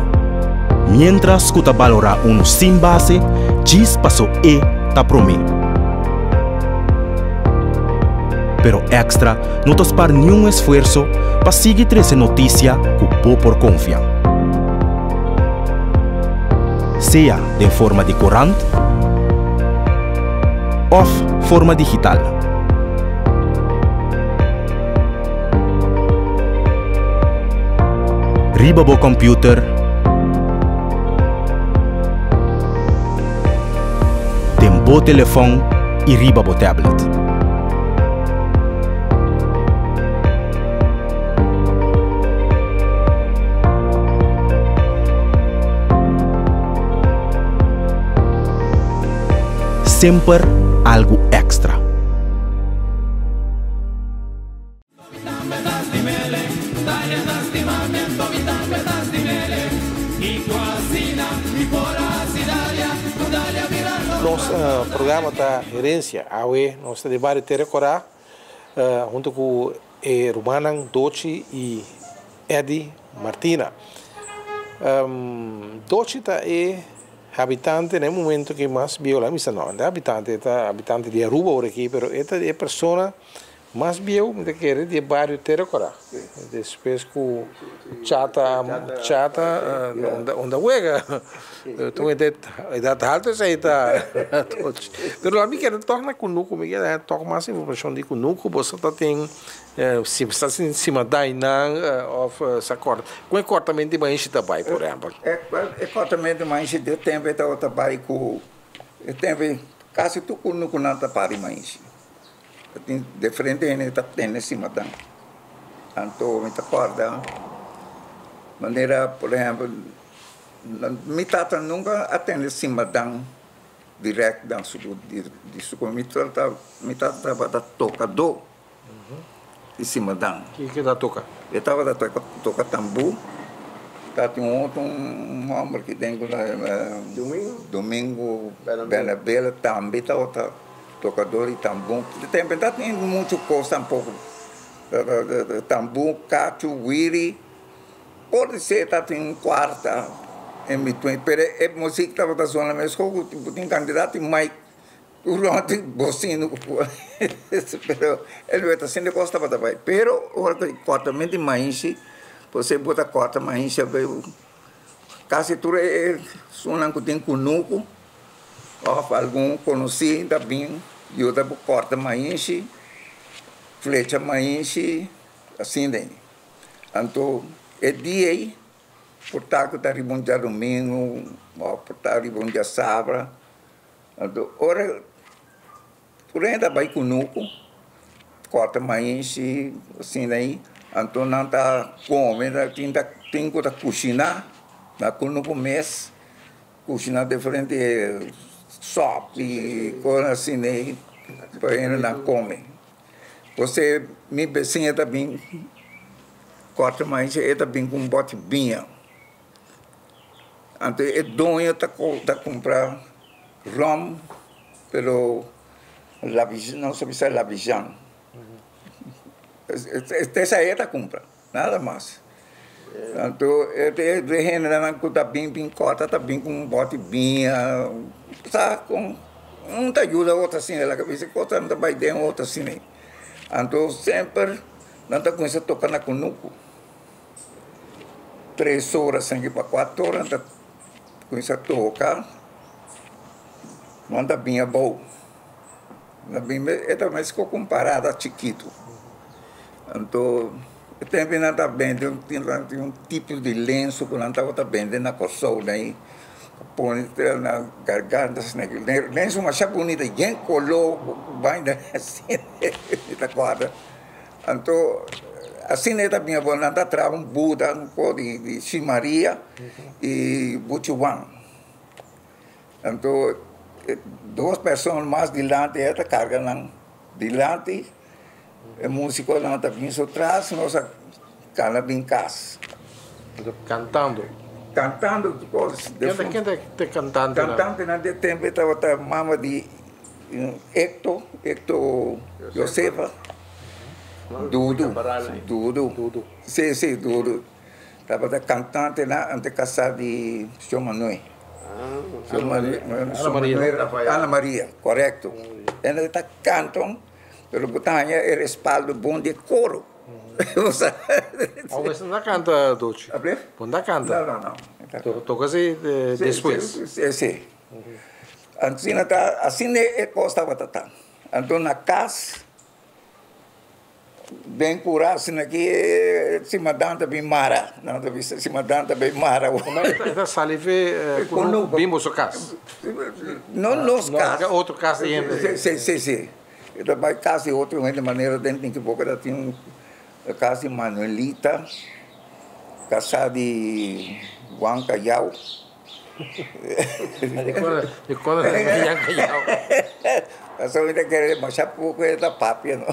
[SPEAKER 4] Mientras cu ta balora uno sin base, djis paso e ta prome. Pero Extra no ta spaar ningun esfuerso pa sigui trece noticia cu bo por confia. Sea den forma di corant of forma digital. Riba bo computer, den bo telefon y riba bo tablet. Semper algu èkstra.
[SPEAKER 3] Nos programa ta Herencia. Awe nos ta den bario Tera Corá hunto cu e rumannan Dochi y Eddy Martina. Dochi ta e habitante na e momento ki mas bieu, la misa no, e habitante, e ta habitante di Aruba ora aki, pero e ta e persona mas bieu mi ta kere di e bario Tera Kora. Despues ku Chata, Chata unda wega, tur e edat haltu esei ta Dochi. Pero mi kere tòg na kunuku, mi kere tòg mas informashon di kunuku, boso ta tin. Si bo sta sima dainan of sa kòrta, kon e kòrtamento di maishi ta bai por ehèmpel?
[SPEAKER 6] E kòrtamento di maishi di e tempu e tabata bai ku e tempu ei kasi tur kunukunan ta pari maishi. Ta tin diferente hende ta tene sima dan. Anto mi ta kòrda manera por ehèmpel mi tata nunka a tene sima dan. Direct dan su di su mi tata mi tata tabata tocador di simadan.
[SPEAKER 3] Kiko e ta toca?
[SPEAKER 6] E tabata toca tambú, tatin un otro un homber ki den ku
[SPEAKER 5] Domingo?
[SPEAKER 6] Domingo Bernabela tambe tabata tocador di tambú. Tempo no tatin mucho cos tampoco, tambú, cacho, wiri. Por ser tatin un cuarta en between, pero e music tabata sona mesco cu bo tin cantidad di mic tur rond di bocina pero e lo ta haciendo cos tabata bay, pero ora cu e cortamento di maishi por ser bo ta corta maishi casi tur e esunnan cu tin cunucu of algun conoci ta bin yuda bo corta maishi, flecha maishi asina. Anto e dia ei por ta ku ta riba un djadumingu òf por ta riba un djasabra. Anto ora tur hende a bai kunuku kòrta maishi asina ei, anto nan ta kome tin ta tin ku ta kushiná na kunuku mes kushiná diferente sòpi kos asina ei pa hendenan kome. José, mi besiña ta bin kòrta maishi, e ta bin ku un bòti biña. Anto e doño ta ta kumpra ròm, pero nos ta bisa labijan. Esei e ta kumpra, nada mas. Anto e hendenan ku ta bin bin kòrta ta bin ku un bòti biña, sa kon un ta yuda otro asina, laga bisa ku otro ta bai den otro asina. Anto semper nan ta kuminsá toka na kunuku, tres ora asin pa kuater ora nan ta kuminsá toka, nan ta bin abou, e ta meskos ku un parada chikitu. Anto e tempu nan ta bende un tin un tipo di lensu ku nan tabata bende na Kòrsou na pone na garganta asina lensu masha bunita yen koló baina asina mi ta kòrda anto asina e ta bin abou nan ta traha un buda un poko di Shi Maria i Buchi Wan anto dos persona mas dilanti e ta karga nan dilanti. E musiconan ta bin so tras, nos a cana bin cas.
[SPEAKER 3] Cantando?
[SPEAKER 6] Cantando tur cos.
[SPEAKER 3] Ken ta e cantantenan?
[SPEAKER 6] Cantantenan di e tempo e tabata mama di Hecto, Hecto Josefa, Dudu, Dudu, si si Dudu. Tabata cantantenan ante casa di Sho Manuel.
[SPEAKER 3] Ana Maria.
[SPEAKER 6] Ana Maria, corecto. E ta canta. Pero bo ta haña e respaldo bon di e koro.
[SPEAKER 3] Bo mes no ta kanta Dochi? Bo no ta kanta?
[SPEAKER 6] No, no, no.
[SPEAKER 3] Toka si despues?
[SPEAKER 6] Si, si. Asina ta, asina e kos tabata ta. Anto na kas, den kura asina aki si madan ta bin mara. Nan ta bisa si madan ta bin mara.
[SPEAKER 3] E ta sali fe ku bin boso kas?
[SPEAKER 6] No nos kas.
[SPEAKER 3] No, otro kas di hende.
[SPEAKER 6] Si, si, si. E ta bai kas di otro hende manera den tin kiboka ta tin un kas di Manuelita, kasá di Juan Callao.
[SPEAKER 3] Di kon nan Callao?
[SPEAKER 6] Pasobra mi ta kere masha poko e ta papia no.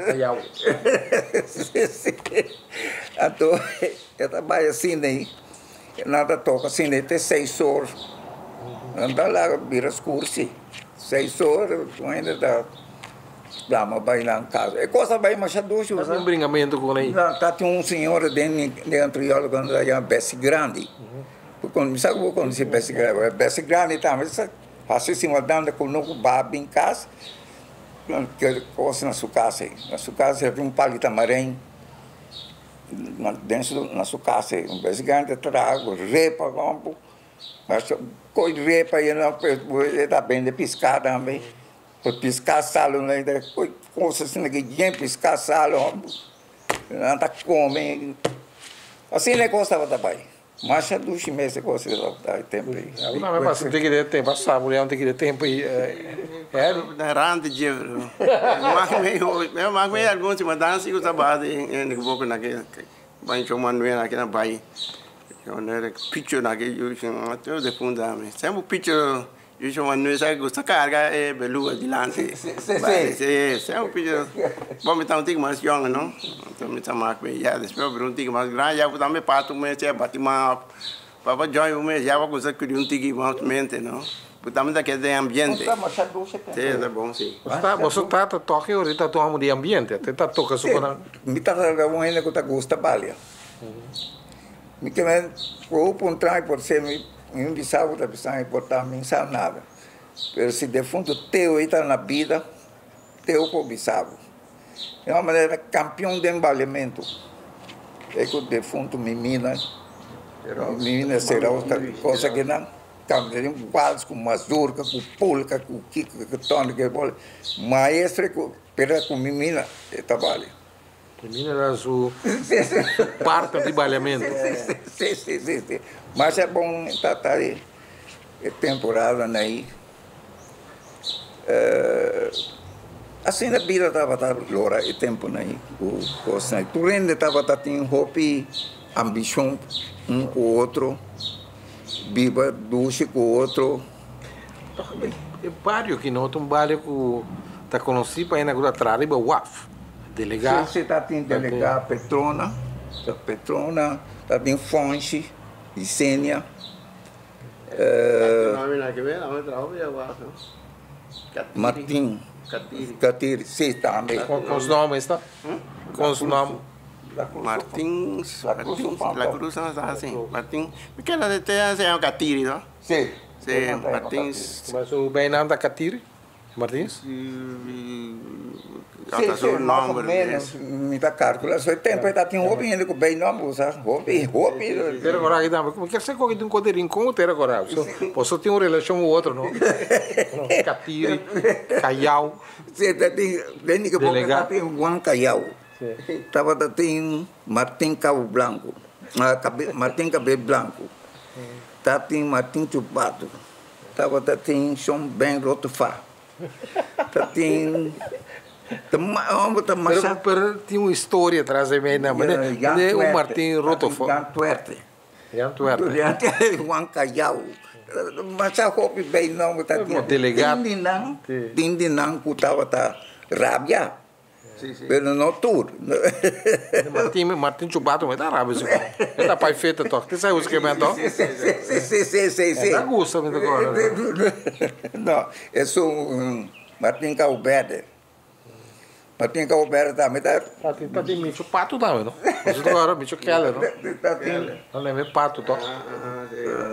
[SPEAKER 3] Callao.
[SPEAKER 6] Si si. Anto e ta bai asina ei, nan ta toka asina ei te seis or. Nan ta laga bira skur si. Seis or un hende ta Dama bai nan casa. E cosa bai masha dushi.
[SPEAKER 3] Ta tin un bringamentu con ei?
[SPEAKER 6] Ta tin un señora den den Antriol cu nan ta yama Bessie Grandi. Mi sa cu bo conoci Bessie Grandi. Bessie Grandi tambe sa haci simaldanda cu no cu ba bin cas. Kel cosa na su casa ei. Na su casa ei tin un palo di tamaren den su na su casa ei. Bessie Grandi ta traha cu repa compu. Coy repa e ta bende pisca tambe. Pa piská salu nan ta koi kos asina ke yen piská salu nan ta kome asina e kos tabata bai masha dushi mes e kos tabata e tempu ei.
[SPEAKER 3] Una vez pasa un tiki de tempu a saboreá un tiki de tempu ei
[SPEAKER 5] Rante dje mas me algun si madan si ku ta baha den e boka na ke Bancho Manuel aki na bai picho na ke yu defunda mi semper picho Yo Manuel sa gusta carga e beluga dilanti.
[SPEAKER 6] Si, si.
[SPEAKER 5] Si, semper pidi. Bon, mi ta un tiki mas yong, no? Enton mi ta mak mi ya despues mi bira un tiki mas grandi ya ku tambe pato mes ya bati man op. Papa Joy un mes ya bo cuminsa cuida un tiki mas mente, no? Bo tambe ta keda den ambiente. Si, ta bon, si.
[SPEAKER 3] Boso tata toki ora ta tuma di ambiente, te ta toca su konan.
[SPEAKER 6] Mi tata ta un hende ku ta gusta balia. Mi ke men ku puntra mi por ser mi. Mi un bisa bo ta bisa mi por ta mi sa nada pero si defunto Teo ei ta na bida Teo por bisa bo e homber era campeon den baliamento e cu defunto Mimina Mimina sera otra cosa ki nan cambia den wals cu mazurka cu polka cu kiko cu tonic maestro cu pero cu Mimina e ta bali.
[SPEAKER 3] Mimina era su parte di baliamento.
[SPEAKER 6] Si, si, si, si. Masha bon ta ta e temporadanan ei. Asina bida tabata lora e temponan ei ku kosnan ei. Tur hende tabata tin hopi ambishon un ku otro, biba dushi ku otro.
[SPEAKER 3] E bario aki no ta un bario ku ta konosí pa hende ku ta traha riba waf. Delegá.
[SPEAKER 6] Si, si ta tin delegá Petrona, Petrona, ta tin Fonshi, Isenia. Martin, Katiri, si tambe.
[SPEAKER 3] Kon su nòmber esta? Kon su nòmber?
[SPEAKER 5] Martin, La Cruz no ta asi, Martin, mi keda te se llama Katiri no?
[SPEAKER 6] Si.
[SPEAKER 5] Si, Martins.
[SPEAKER 3] Ma su bijnaam ta Katiri? Martins?
[SPEAKER 6] Si, si, mas o menos mi ta calcula. So e tempo e ta tin hopi hende cu bijnaam usa, hopi, hopi.
[SPEAKER 3] Tera Coraje tambe, mi kier sa cu tin un cos di Rincon cu Tera Coraje. So, boso tin un relacion cu otro, no? Katiri, Callao.
[SPEAKER 6] Si, ta tin, den di ke ta tin Juan Callao. Tabata tin Martin Cabo Blanco, Martin Cabel Blanco. Ta tin Martin Chupato. Tabata tin Shon Ben Rotofá. Ta tin homber ta masha.
[SPEAKER 3] Pero tin un historia tras di mei nan. Mane un Martin Rotofá.
[SPEAKER 6] Jan Tuerte.
[SPEAKER 3] Jan Tuerte.
[SPEAKER 6] Juan Callao. Masha hopi bei nomber ta tin.
[SPEAKER 3] Delegado.
[SPEAKER 6] Tin di nan, tin di nan ku tabata rabia. Pero no tur.
[SPEAKER 3] Martin, Martin Chubato me ta rabia si ko. E ta pai feta tok. Te sai usa ke men tok?
[SPEAKER 6] Si, si, si, si, si, si.
[SPEAKER 3] Ta gusta mi ta kora.
[SPEAKER 6] No, esun Martin Cabo Verde. Martin Cabo Verde tambe ta.
[SPEAKER 3] Ta tin Micho Pato tambe no? Boso ta kora Micho Keller no?
[SPEAKER 6] Ta tin.
[SPEAKER 3] No lembra e Pato tok.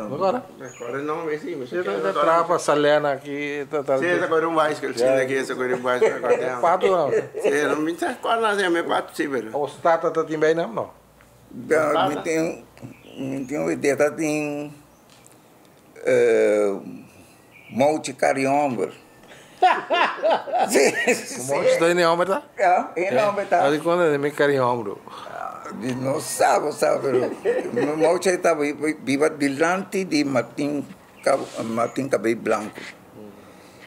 [SPEAKER 3] No kora?
[SPEAKER 5] Kore nomber si,
[SPEAKER 3] Si, ta traha pa Salena aki.
[SPEAKER 5] Si, ta kore un bicycle, si, aki ta kore un bicycle.
[SPEAKER 3] Pato no?
[SPEAKER 5] Si, no mi sa kor nan se yama e pato si, pero.
[SPEAKER 3] Boso tata ta tin bay nan no?
[SPEAKER 6] Mi tin, mi tin un idea, ta tin Mouchi Carihomber. Si, si.
[SPEAKER 3] Mouchi ta hende homber ta?
[SPEAKER 6] Ya, hende homber ta.
[SPEAKER 3] Di kon ta mi Carihomber?
[SPEAKER 6] Mi no sa bo sa pero Mouchi ta biba dilanti di Martin Martin Cabey Blanco.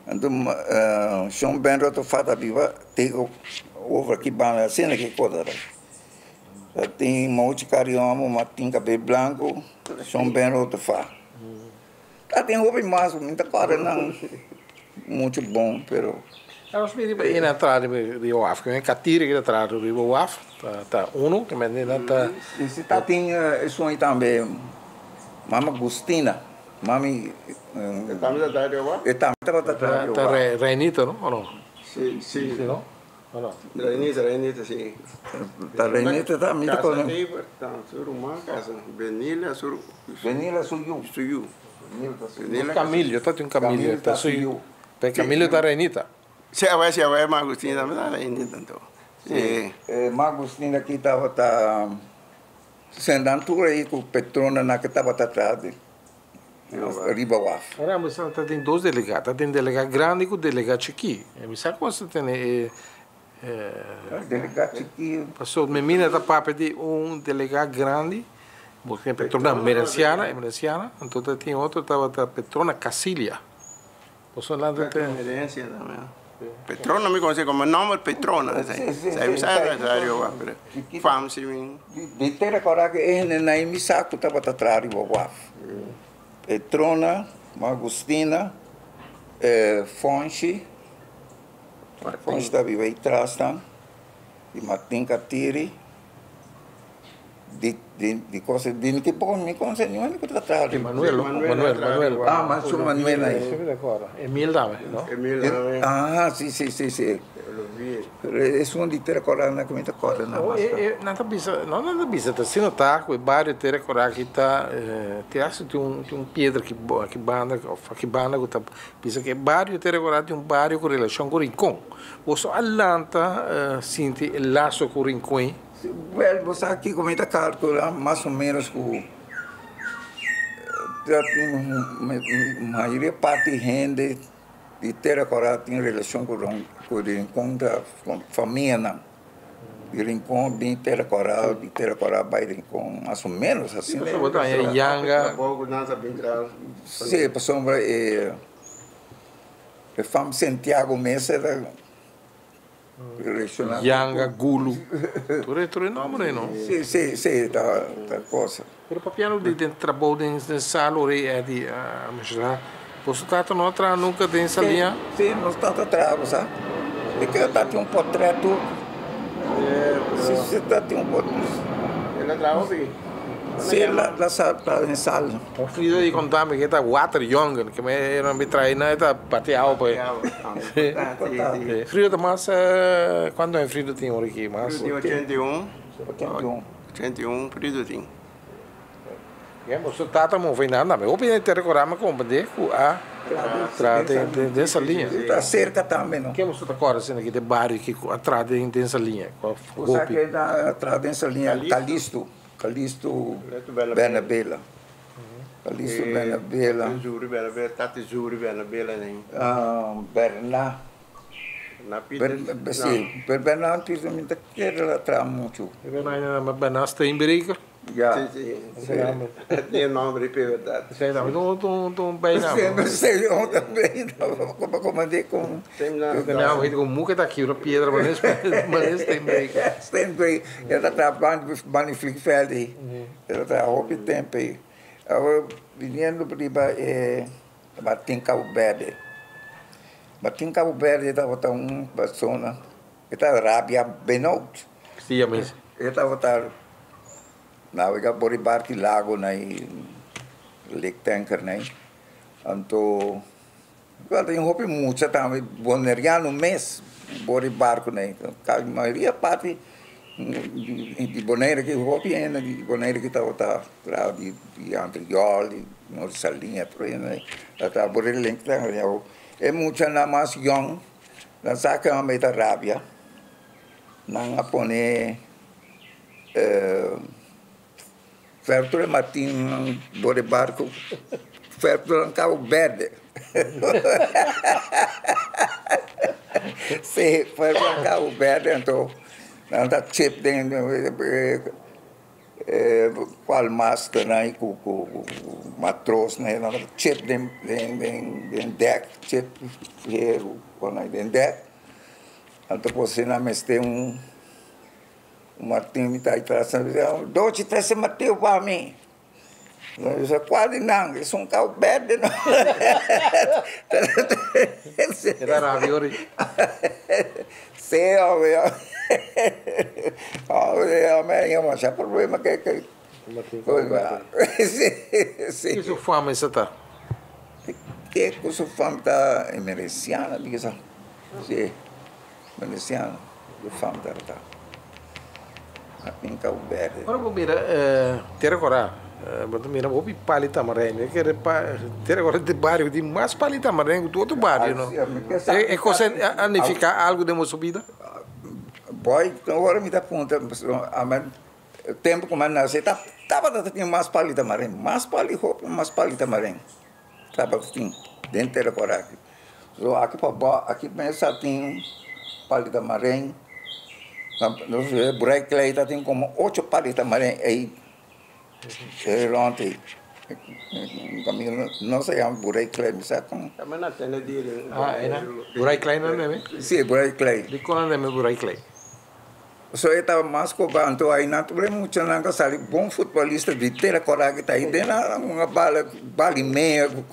[SPEAKER 6] Anto Shon Ben Rotofá ta biba tego over aki banda asina ki kos ta. Ta tin Mouchi Carihomber, Martin Cabey Blanco, Shon Ben Rotofá. Tatin hopi mas, mi ta kòrda nan muchu bon, pero.
[SPEAKER 3] Nos mira riba e na traha riba waf, ke men Katiri ke ta traha riba waf, ta unu, ke men nan ta.
[SPEAKER 6] Si, si tatin esun ei tambe, Mama Gustina, mami.
[SPEAKER 5] E tambe ta traha riba waf?
[SPEAKER 6] E tambe tabata traha riba
[SPEAKER 3] waf. Ta Reinita, no, o no?
[SPEAKER 5] Si, si.
[SPEAKER 3] Si, no? O no?
[SPEAKER 5] Reinita, Reinita, si.
[SPEAKER 6] Ta Reinita ta, mi ta
[SPEAKER 5] kono. Kasa ei, ta su ruman kasa, Benila su.
[SPEAKER 6] Benila su yu.
[SPEAKER 5] Su yu.
[SPEAKER 3] Benila. Camilio, ta tin un Camilio, ta su yu. Pe Camilio ta Reinita.
[SPEAKER 5] Si, awor si, awor Ma Agustina tambe ta Reinita anto.
[SPEAKER 6] Si. Ma Agustina aki tabata sendan tur ei ku Petrona ke tabata tras di riba waf.
[SPEAKER 3] Ora mi sa ta tin dos delegá, ta tin delegá grandi ku delegá chikí. Mi sa ku ta tene e.
[SPEAKER 6] Delegá chikí.
[SPEAKER 3] Pasobra mi mina ta papia di un delegá grandi, bo tin Petrona Merenciana, Emerenciana, anto ta tin otro tabata Petrona Casilia. Boso nan ta ten.
[SPEAKER 5] Herencia tambe. Petrona mi conoce como nomber Petrona.
[SPEAKER 6] Si, si,
[SPEAKER 5] si. Mi sa ta riba waf, pero fam si mi.
[SPEAKER 6] Mi te recorda cu e hende nan mi sa cu tabata traha riba waf. Petrona, Agustina, Fonchi, Fonchi ta biba ahi tras nan, y Martin Catiri. Di di di cosa di mi tipo mi conoce niun hende cu ta traha
[SPEAKER 3] riba. Manuel, Manuel, Manuel.
[SPEAKER 6] Ah, ma su Manuel ahí.
[SPEAKER 3] Si mi ta acorda. Emil tambe, no?
[SPEAKER 5] Emil tambe.
[SPEAKER 6] Ah, si, si, si, si. Pero esun di Tera Cora na cu mi ta acorda na mas.
[SPEAKER 3] Nan ta bisa, no nan ta bisa, ta asina ta cu e bario Tera Cora aki ta te haci tin un tin un piedra aki aki banda of aki banda cu ta bisa cu e bario Tera Cora tin un bario cu relacion cu Rincon. Boso a lanta sinti e laso cu Rincon ei?
[SPEAKER 6] Wel, bo sa kiko mi ta kalkulá mas o ménos ku ta tin mayoria parti hende di Tera Kòrá tin relashon ku ku Rincon ta famianan di Rincon bin Tera Kòrá di Tera Kòrá bai Rincon mas o ménos asina.
[SPEAKER 3] Pasobra bo ta haña yanga.
[SPEAKER 6] Sí, pasobra e fam Santiago mes ta.
[SPEAKER 3] Yanga, Gulu, tur e tur e nomber ei no?
[SPEAKER 6] Si, si, si, ta ta cosa.
[SPEAKER 3] Pero papiando di den trabou den den sal ora ei Eddy a menshoná, boso tata no a traha nunka den salia?
[SPEAKER 6] Si, nos tata a traha bo sa. Mi kere ta tin un potret tur. Si, si ta tin un potret.
[SPEAKER 5] El a traha hopi?
[SPEAKER 6] Si, la sa ta den sal.
[SPEAKER 3] Un Frida di konta mi ke ta water jongen, ke me nan bi trae nan e ta bati awa pa e. Frida ta mas, kuantu aña Frida tin ora aki mas?
[SPEAKER 5] Frida tin 81.
[SPEAKER 6] 81.
[SPEAKER 5] 81 Frida tin.
[SPEAKER 3] Ya boso tata move nan tambe. Hopi hende ta recorda mi comprende cu a traha den den Saliña.
[SPEAKER 6] Ta cerca tambe no.
[SPEAKER 3] Ke boso ta corda asina aki den bario aki cu a traha den den Saliña?
[SPEAKER 6] Bo sa ke a traha den Saliña? Calisto. Calisto Bernabela. Calisto Bernabela.
[SPEAKER 5] Zuri Bernabela, Tati Zuri Bernabela nen.
[SPEAKER 6] Berna.
[SPEAKER 5] Berna Peters.
[SPEAKER 6] Si, pero Berna Peters mi ta kere a traha muchu.
[SPEAKER 3] Berna Steenbreker.
[SPEAKER 6] Ya.
[SPEAKER 5] Si, si. Tin e nomber ei p'e berdad.
[SPEAKER 3] Si, ta un bijnaam.
[SPEAKER 6] Si, un bijnaam. Como como di con.
[SPEAKER 3] Bijnaam con mucha ta kibra piedra manera Steenbreker.
[SPEAKER 6] Steenbreker. E ta traha banda di vliegveld ei. E ta traha hopi tempo ei. Awor biniendo riba e Martin Cabo Verde. Martin Cabo Verde tabata un persona e ta rabia benout.
[SPEAKER 3] Si ya mes.
[SPEAKER 6] E tabata navega por e barki lago na e lake tanker na ei. Anto tin hopi mucha tambe boneriano mes por e barco na ei. Mayoria parti di Bonaire aki hopi hende di Bonaire ki tabata traha di Antriol di Norte Saliña tur hende ta traha por e lake tanker. E muchanan mas yòn nan sa ke homber ta rabia. Nan a pone Ferto Martin bo di barco, Ferto nan Cabo Verde. Si, Ferto nan Cabo Verde, anto nan ta chip den cual master nan cu matroos nan ta chip den dek, chip hero den dek. Anto por si nan mester un martin mi ta atrás nan bisa, Dochi trese martiu pa mi. Bisa cual di nan? Esun cau berde no.
[SPEAKER 3] E ta rabia ori.
[SPEAKER 6] Sí, hombre. Hombre, hombre, yo masha problema que que. Sí, sí.
[SPEAKER 3] Ki su fama esa ta?
[SPEAKER 6] Ke ku su fama ta emereciana, di kisa. Sí, emereciana, su fama ta ta. Martin Cabo Verde.
[SPEAKER 3] Ora bo mira Tierra Corá, bo ta mira hopi pali tamarijn. E kere pa Tierra Corá ta e bario ku tin mas pali tamarijn ku tur otro bario, no? E kos a nifiká algu den boso bida?
[SPEAKER 6] Boy, ora mi ta puntra, tempu ku mi a nase tabata tin mas pali tamarijn, mas pali hopi, mas pali tamarijn tabata tin den Tierra Corá aki. So aki pa bo, aki mesa tin pali tamarijn, Buray Clay ta tin como ocho pali tamarijn ey rond ey. No se llama Buray Clay, mi sa con.
[SPEAKER 3] Ah, ena? Buray Clay nan neme?
[SPEAKER 6] Si, Buray Clay.
[SPEAKER 3] Dikon nan neme Buray Clay?
[SPEAKER 6] So e tabata mas koba anto ainan tur e muchanan ka sali bon futbolista di tera kora ki ta ahi den nan hunga bala bala y meya ku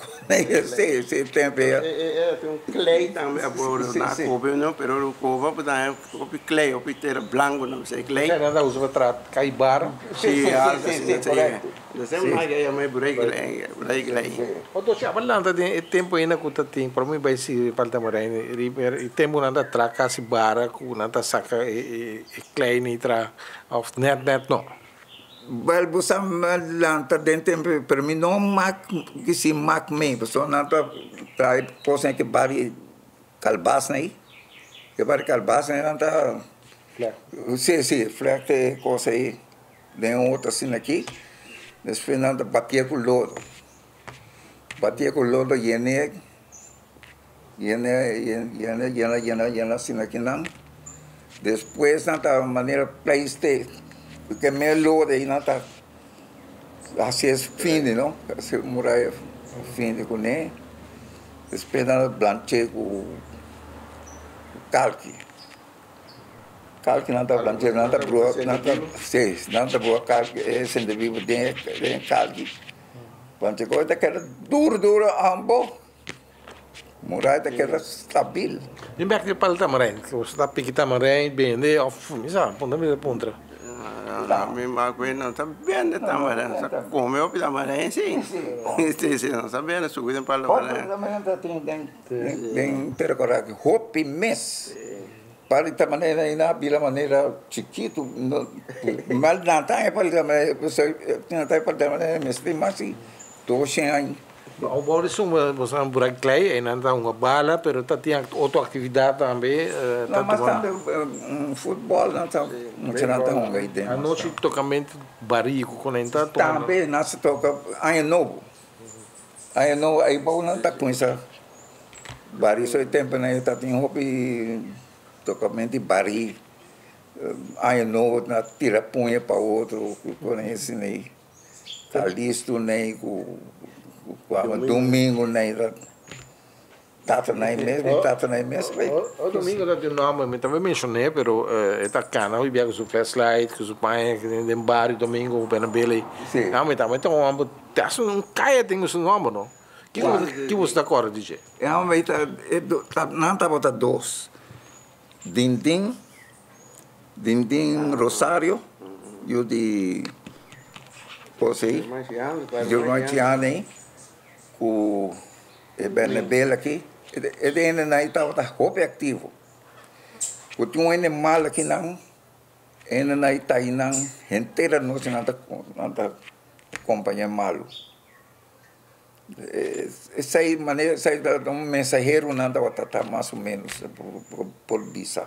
[SPEAKER 6] si si tempo
[SPEAKER 5] e. E tin un klei tambe abo na kobe no pero koba bo ta haña hopi klei hopi tera blanco nan bisa e klei.
[SPEAKER 3] Esei nan ta usa pa traha kai bar.
[SPEAKER 5] Si algo asina si.
[SPEAKER 3] Otro si abalanta den e tempo ainda ku ta tin por mi bai sirbi palta morein riba e tempo nan ta traha kasi bara ku nan ta saka e klein ei traha of net net no.
[SPEAKER 6] Bel bo sa lanta den tempo pero mi no mak kisi mak mi pasobra nan ta traha e kosnan ke bari kalbasnan ei ke bari kalbasnan ei nan ta si si flek e kos ei. Den un otro asina aki, despues nan ta batié ku lodo. Batié ku lodo yen'é, yen'é, yen'é, yena, yena, yena asina aki nan. Despues nan ta manera pleiste, ku e mes lodo ei nan ta hasié fini no, hasié muraya fini kuné. Despues nan ta blanch'é ku kalki. Kalki nan ta blanchea, nan ta brua, nan ta, si, nan ta brua kalki, e sende bibu den e kalki. Blanchea koe ta keda duru duru ambo, murai ta keda stabil.
[SPEAKER 3] Mi bek di pal tamarijn, ku bo ta piki tamarijn, bende of mi sa, puntra mi ta puntra.
[SPEAKER 5] Mi makué no ta bende tamarijn, nos ta kome hopi tamarijn si, si si, nos ta bende suku den pal tamarijn.
[SPEAKER 6] Hopi tamarijn ta tin den Den Tera Kora aki hopi mes pa di ta manera i nan a bira manera chikitu mal nan ta pa di ta manera nan ta pa di ta manera mester tin mas di doshen aña.
[SPEAKER 3] Bo di suma bo sa bura klei ei nan ta hunga bala pero ta tin otro aktividat tambe.
[SPEAKER 6] No mas tambe futbòl nan ta mucha nan ta hunga ei den.
[SPEAKER 3] Anochi tokamentu bariku ku nan ta tuma.
[SPEAKER 6] Tambe nan sa toka aña nobo. Aña nobo ay bou nan ta cuminsa bari so e tempo nan ta tin hopi tocamento di bari aña nobo na tira puña pa otro cu cosnan asina ey ta listo ney cu domingo ney ta. Tata na e mes, mi tata na e mes.
[SPEAKER 3] O domingo ta tin nomber, mi tambe mencion'é, pero e ta cana hopi bia cu su flashlight, cu su paña den bario domingo cu bena bela ei.
[SPEAKER 6] Sí.
[SPEAKER 3] No, mi tambe ta un homber, te hasta un caya tin cu su nomber, no? Kico kico bo ta corda di dje?
[SPEAKER 6] E homber ei ta, e ta, nan tabata dos, Dindin, Dindin Rosario, yu di cosa ei, yu Marciano ei, cu. E Bernabel aki, e hendenan ei tabata hopi aktivo. Ku tin un hende mal akinan, e hendenan ei ta einan henter anochi nan ta nan ta kompaña e malu. Esei manera esei ta un mensaheronan tabata ta mas o menos por bisa.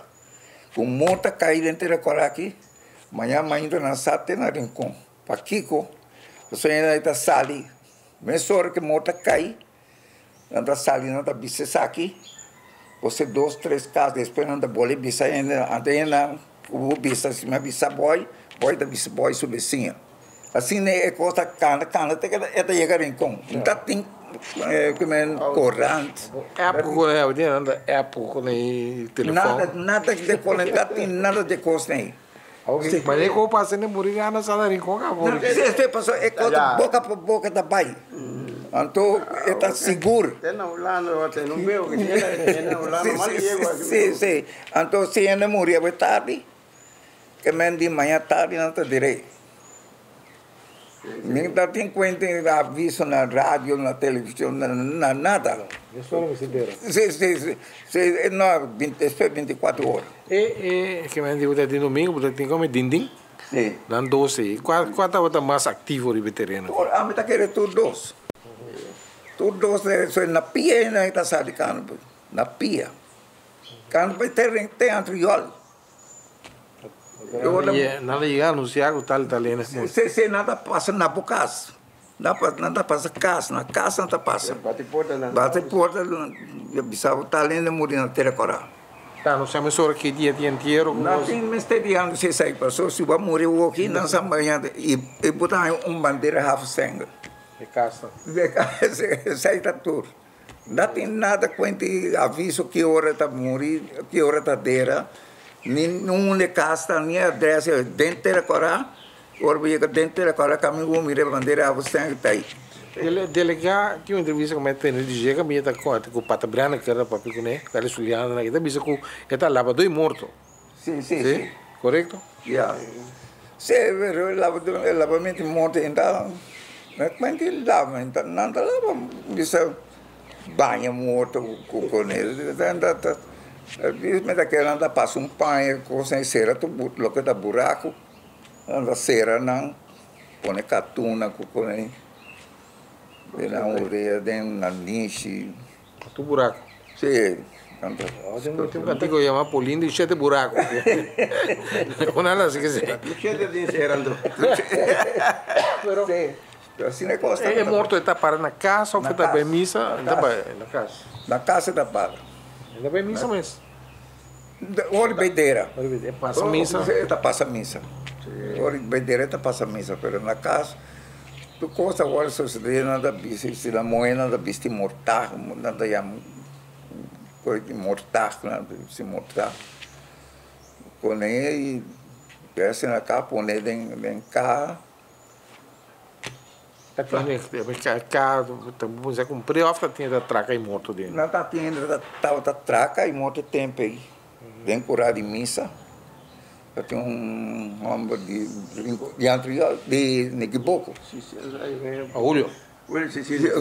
[SPEAKER 6] Ku mor ta kai den tera kor aki, mañana mainta nan sa te na Rincon. Pakiko? Pasobra e hendenan ei ta sali. Mesora ku e mor ta kai, nan ta sali nan ta bisa esaki, por ser dos tres kas despues nan ta bolbe bisa hende, anto hende ku bo bisa si mi a bisa bòi, bòi ta bisa bòi su bisiña. Asina e kos ta kanda kanda te ku e ta yega Rincon. No ta tin korant.
[SPEAKER 3] App ku nan a tin, nan ta app ku nan telefòn.
[SPEAKER 6] Nada, nada de kos, no ta tin nada de kos ei.
[SPEAKER 3] Ok, ma e ko pasa ne muri gana sa na Rincon ka por.
[SPEAKER 6] Si, si, paso e kos boka pa boka ta bai. Anto e ta sigur.
[SPEAKER 5] Te na Hulanda, te no veo que tiene na Hulanda mal llego aquí.
[SPEAKER 6] Si, si. Anto si hende muri awe tardi, ke men di maña tardi nan ta direi. Mi ta tin cuenta aviso na radio, na television, na nada. Si, si, si. Si, no, despues 24 ora.
[SPEAKER 3] E, e, ke men di bo ta tin domingo, bo ta tin come dindin.
[SPEAKER 6] Si.
[SPEAKER 3] Nan dos ei. Kua, kua tabata mas aktivo riba e tereno?
[SPEAKER 6] Tur, ami ta kere tur dos. Tur dos, so na pia e nan ta sali kano, na pia. Kano pa e teren te Antriol.
[SPEAKER 3] Nan a yega anunsiá ku tal i tal hende muri.
[SPEAKER 6] Si, si, nan ta pasa na bo kas. Nan ta pasa kas, na kas nan ta pasa.
[SPEAKER 5] Bati porta nan.
[SPEAKER 6] Bati porta, bisa bo tal hende muri na Tera Kòrá.
[SPEAKER 3] Ta anunsiá mesora ki dia di entiero ku
[SPEAKER 6] Nan tin mester di anunsiá esei, pasobra si bo a muri awoki nan sa mañana i bo ta haña un bandera halfstengel.
[SPEAKER 3] E kasnan.
[SPEAKER 6] Esei ta tur. No tin nada cuenta y aviso ki ora ta muri, ki ora ta dera, ni unda cas ta, ni adres, den Tera Cora, ora bo yega den Tera Cora caminda bo mira e bandera Augustijn ta ahi.
[SPEAKER 3] Delega tin un entrevista cu mi a tene di dje caminda ta conta cu Pata Brenda kier ta papia cune, Carlos Juliano nan, e ta bisa cu e ta labador y morto.
[SPEAKER 6] Si, si, si.
[SPEAKER 3] Corecto?
[SPEAKER 6] Ya. Si, pero e labamento di morto ainda, no cuenta e laba, nan ta laba, bisa baña morto cu cone, mi ta kere nan ta pasa un paña cosa y cera tur loke ta buraco, nan ta cera nan, pone catuna cu cone, nan urea den nanishi.
[SPEAKER 3] Tu buraco.
[SPEAKER 6] Sí. Tanto.
[SPEAKER 3] Tin un cantico yama Polín di shete buraco. Con ala así que se.
[SPEAKER 5] Tu shete tin serando.
[SPEAKER 3] Pero
[SPEAKER 6] Sí. Pero asina e cosa.
[SPEAKER 3] E morto e ta para na casa of e ta bay misa? E ta bay na casa.
[SPEAKER 6] Na casa e ta para.
[SPEAKER 3] E ta bay misa mes?
[SPEAKER 6] Ora bay dera.
[SPEAKER 3] Ora bay dera. E pasa misa?
[SPEAKER 6] E ta pasa misa. Ora bay dera e ta pasa misa, pero na casa. Tur kos ta wòrdu sosodé, nan ta bisti, si nan muhé nan ta bisti mortag, nan ta yama kos di mortag, nan ta bisti mortag. Pone i bèsti na ka, pone den den kaha.
[SPEAKER 3] Ta tene kaha ta kuminsá kumpr'é òf ta tene ta traka i morto den?
[SPEAKER 6] Nan ta tene ta tabata traka i morto tempu ei. Den kura di misa ta tin un homber di di Antriol di Nikiboko.
[SPEAKER 3] A Julio?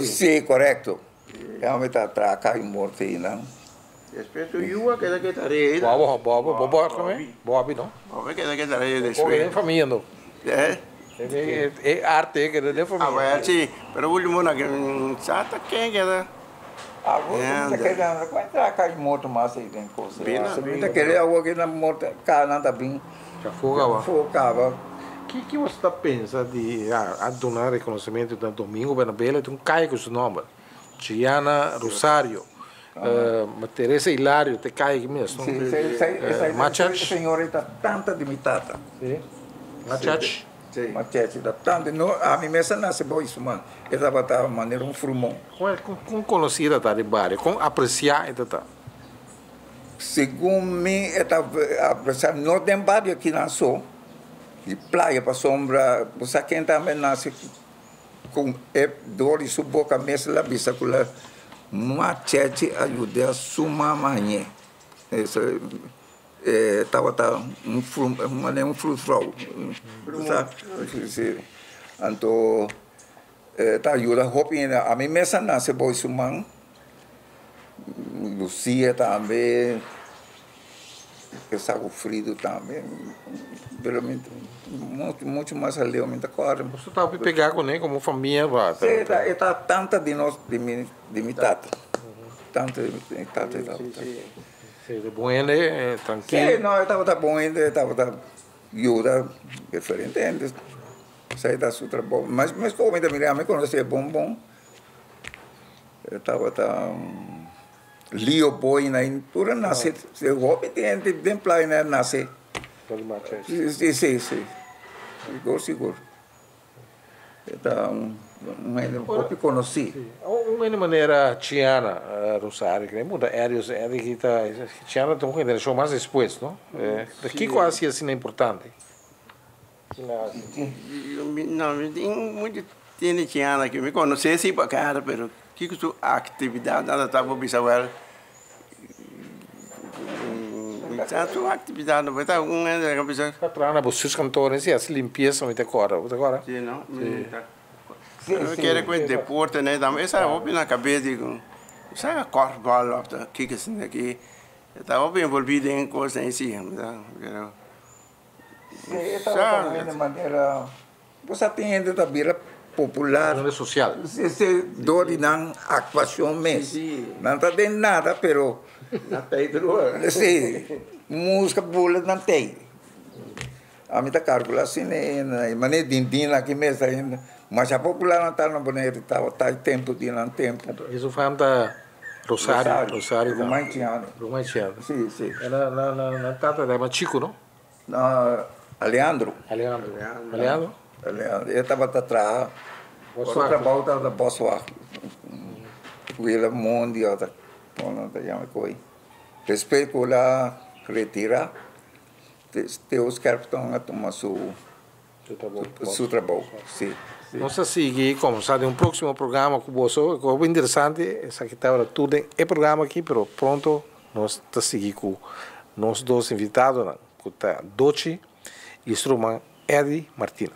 [SPEAKER 6] Si korekto. E homber ta traka i morto einan.
[SPEAKER 5] Despues su yu a keda keda rei.
[SPEAKER 3] Bobo, Bobo, Bobo a kome? Bobi no?
[SPEAKER 5] Bobi keda keda rei despues.
[SPEAKER 3] Bobi den famia no?
[SPEAKER 5] Eh?
[SPEAKER 3] E arte keda den famia.
[SPEAKER 5] A wer si, pero ultimo na sa ta ken keda.
[SPEAKER 6] Awor mi ta kere nan no entra kai morto mas ei den kos ei. Mi ta kere awor ke nan morto ka nan ta bin fo kaba.
[SPEAKER 3] Ki boso ta pensa di a duna rekonosementu na Domingo Bernabela tin un kai ku su nomber, Gianna Rosario, Teresa Hilario te kai aki mes no? Machach.
[SPEAKER 6] Si, señora ei ta tanta di mi tata.
[SPEAKER 3] Si, Machach.
[SPEAKER 6] Si, Machach ta tanta. No, ami mes a nase bou su man. E tabata manera un frumon.
[SPEAKER 3] Kon konosí e ta den bario? Kon apresiá e ta ta?
[SPEAKER 6] Segun mi e ta apresiá no den bario akinan so, di playa pasobra bo sa ken tambe nase ku e dor di su boka mes el a bisa ku la Machechi a yuda su mama hañ'é. E tabata un manera un frustrou. Anto e ta yuda hopi hende. Ami mes a nase boy su man. Lucia tambe, e saku fritu tambe. Pero mi mucho mas aleu mi ta kòrda.
[SPEAKER 3] Boso ta hopi pegá kuné komo famia?
[SPEAKER 6] Si, e ta tanta di nos, di mi tata. Tanta di mi tata e tabata.
[SPEAKER 3] Si, de bon hende, trankil.
[SPEAKER 6] Si, no, e tabata bon hende, e tabata yuda diferente hende. Esei ta su trabou. Mas mes ku mi ta mira, ami konosé bon bon. E tabata Leo Boy na tur a nase. Hopi tin hende den playa na nase. Si, si, si. Sigur, sigur. E ta un hende hopi konosí.
[SPEAKER 3] Un hende manera Chiana Rosario, kende punta Erios, Erios ta, Chiana ta un generashon mas despues, no? Kiko a hasi asina importante?
[SPEAKER 5] No, mi tin mucho tiene chiana que mi conoce sí pa cara, pero kiko su actividad nada ta bo bisa wel. Sa su actividad no ta un hende que bisa.
[SPEAKER 3] Ta traha na bestuurskantoor en si haci limpieza mi ta corda. Bo ta corda?
[SPEAKER 5] Sí, no? Mi ta. Pero mi kere cu e deporte ne tambe esa hopi na cabes di cu sa korfbal of ta kiko esaki aki ta hopi envolvi den cos si, pero.
[SPEAKER 6] Sí, e tabata un hende manera, bo sa tin hende ta bira popular.
[SPEAKER 3] Un hende social.
[SPEAKER 6] Sí, sí, dor di nan actuacion mes. Nan ta den nada, pero.
[SPEAKER 5] Nan tei tur.
[SPEAKER 6] Sí, musca bula nan tei. Ami ta calcula asina e manera di din aki mes ainda. Masha popular nan ta na Bonaire, tabata e tempo di nan tempo.
[SPEAKER 3] Esun fam ta Rosario. Rosario.
[SPEAKER 6] Ruman Chiano.
[SPEAKER 3] Ruman Chiano.
[SPEAKER 6] Sí, sí.
[SPEAKER 3] E nan, nan, nan, nan tata ta yama Chico, no?
[SPEAKER 6] No, Aleandro.
[SPEAKER 3] Aleandro. Aleandro?
[SPEAKER 6] Aleandro. E tabata traha. Su trabou tabata boswacht. Wila mondi o ta, kon nan ta yama e koi. Despues ku el a retira, Theo Scherptong a tuma su. Su trabou, si.
[SPEAKER 3] Nos ta sigui combersa den un proximo programa cu boso. Cu hopi interesante. Esaki tabata tur den e programa aki, pero pronto nos ta sigui cu nos dos invitadonan, cu ta Dochi y su ruman Eddy Martina.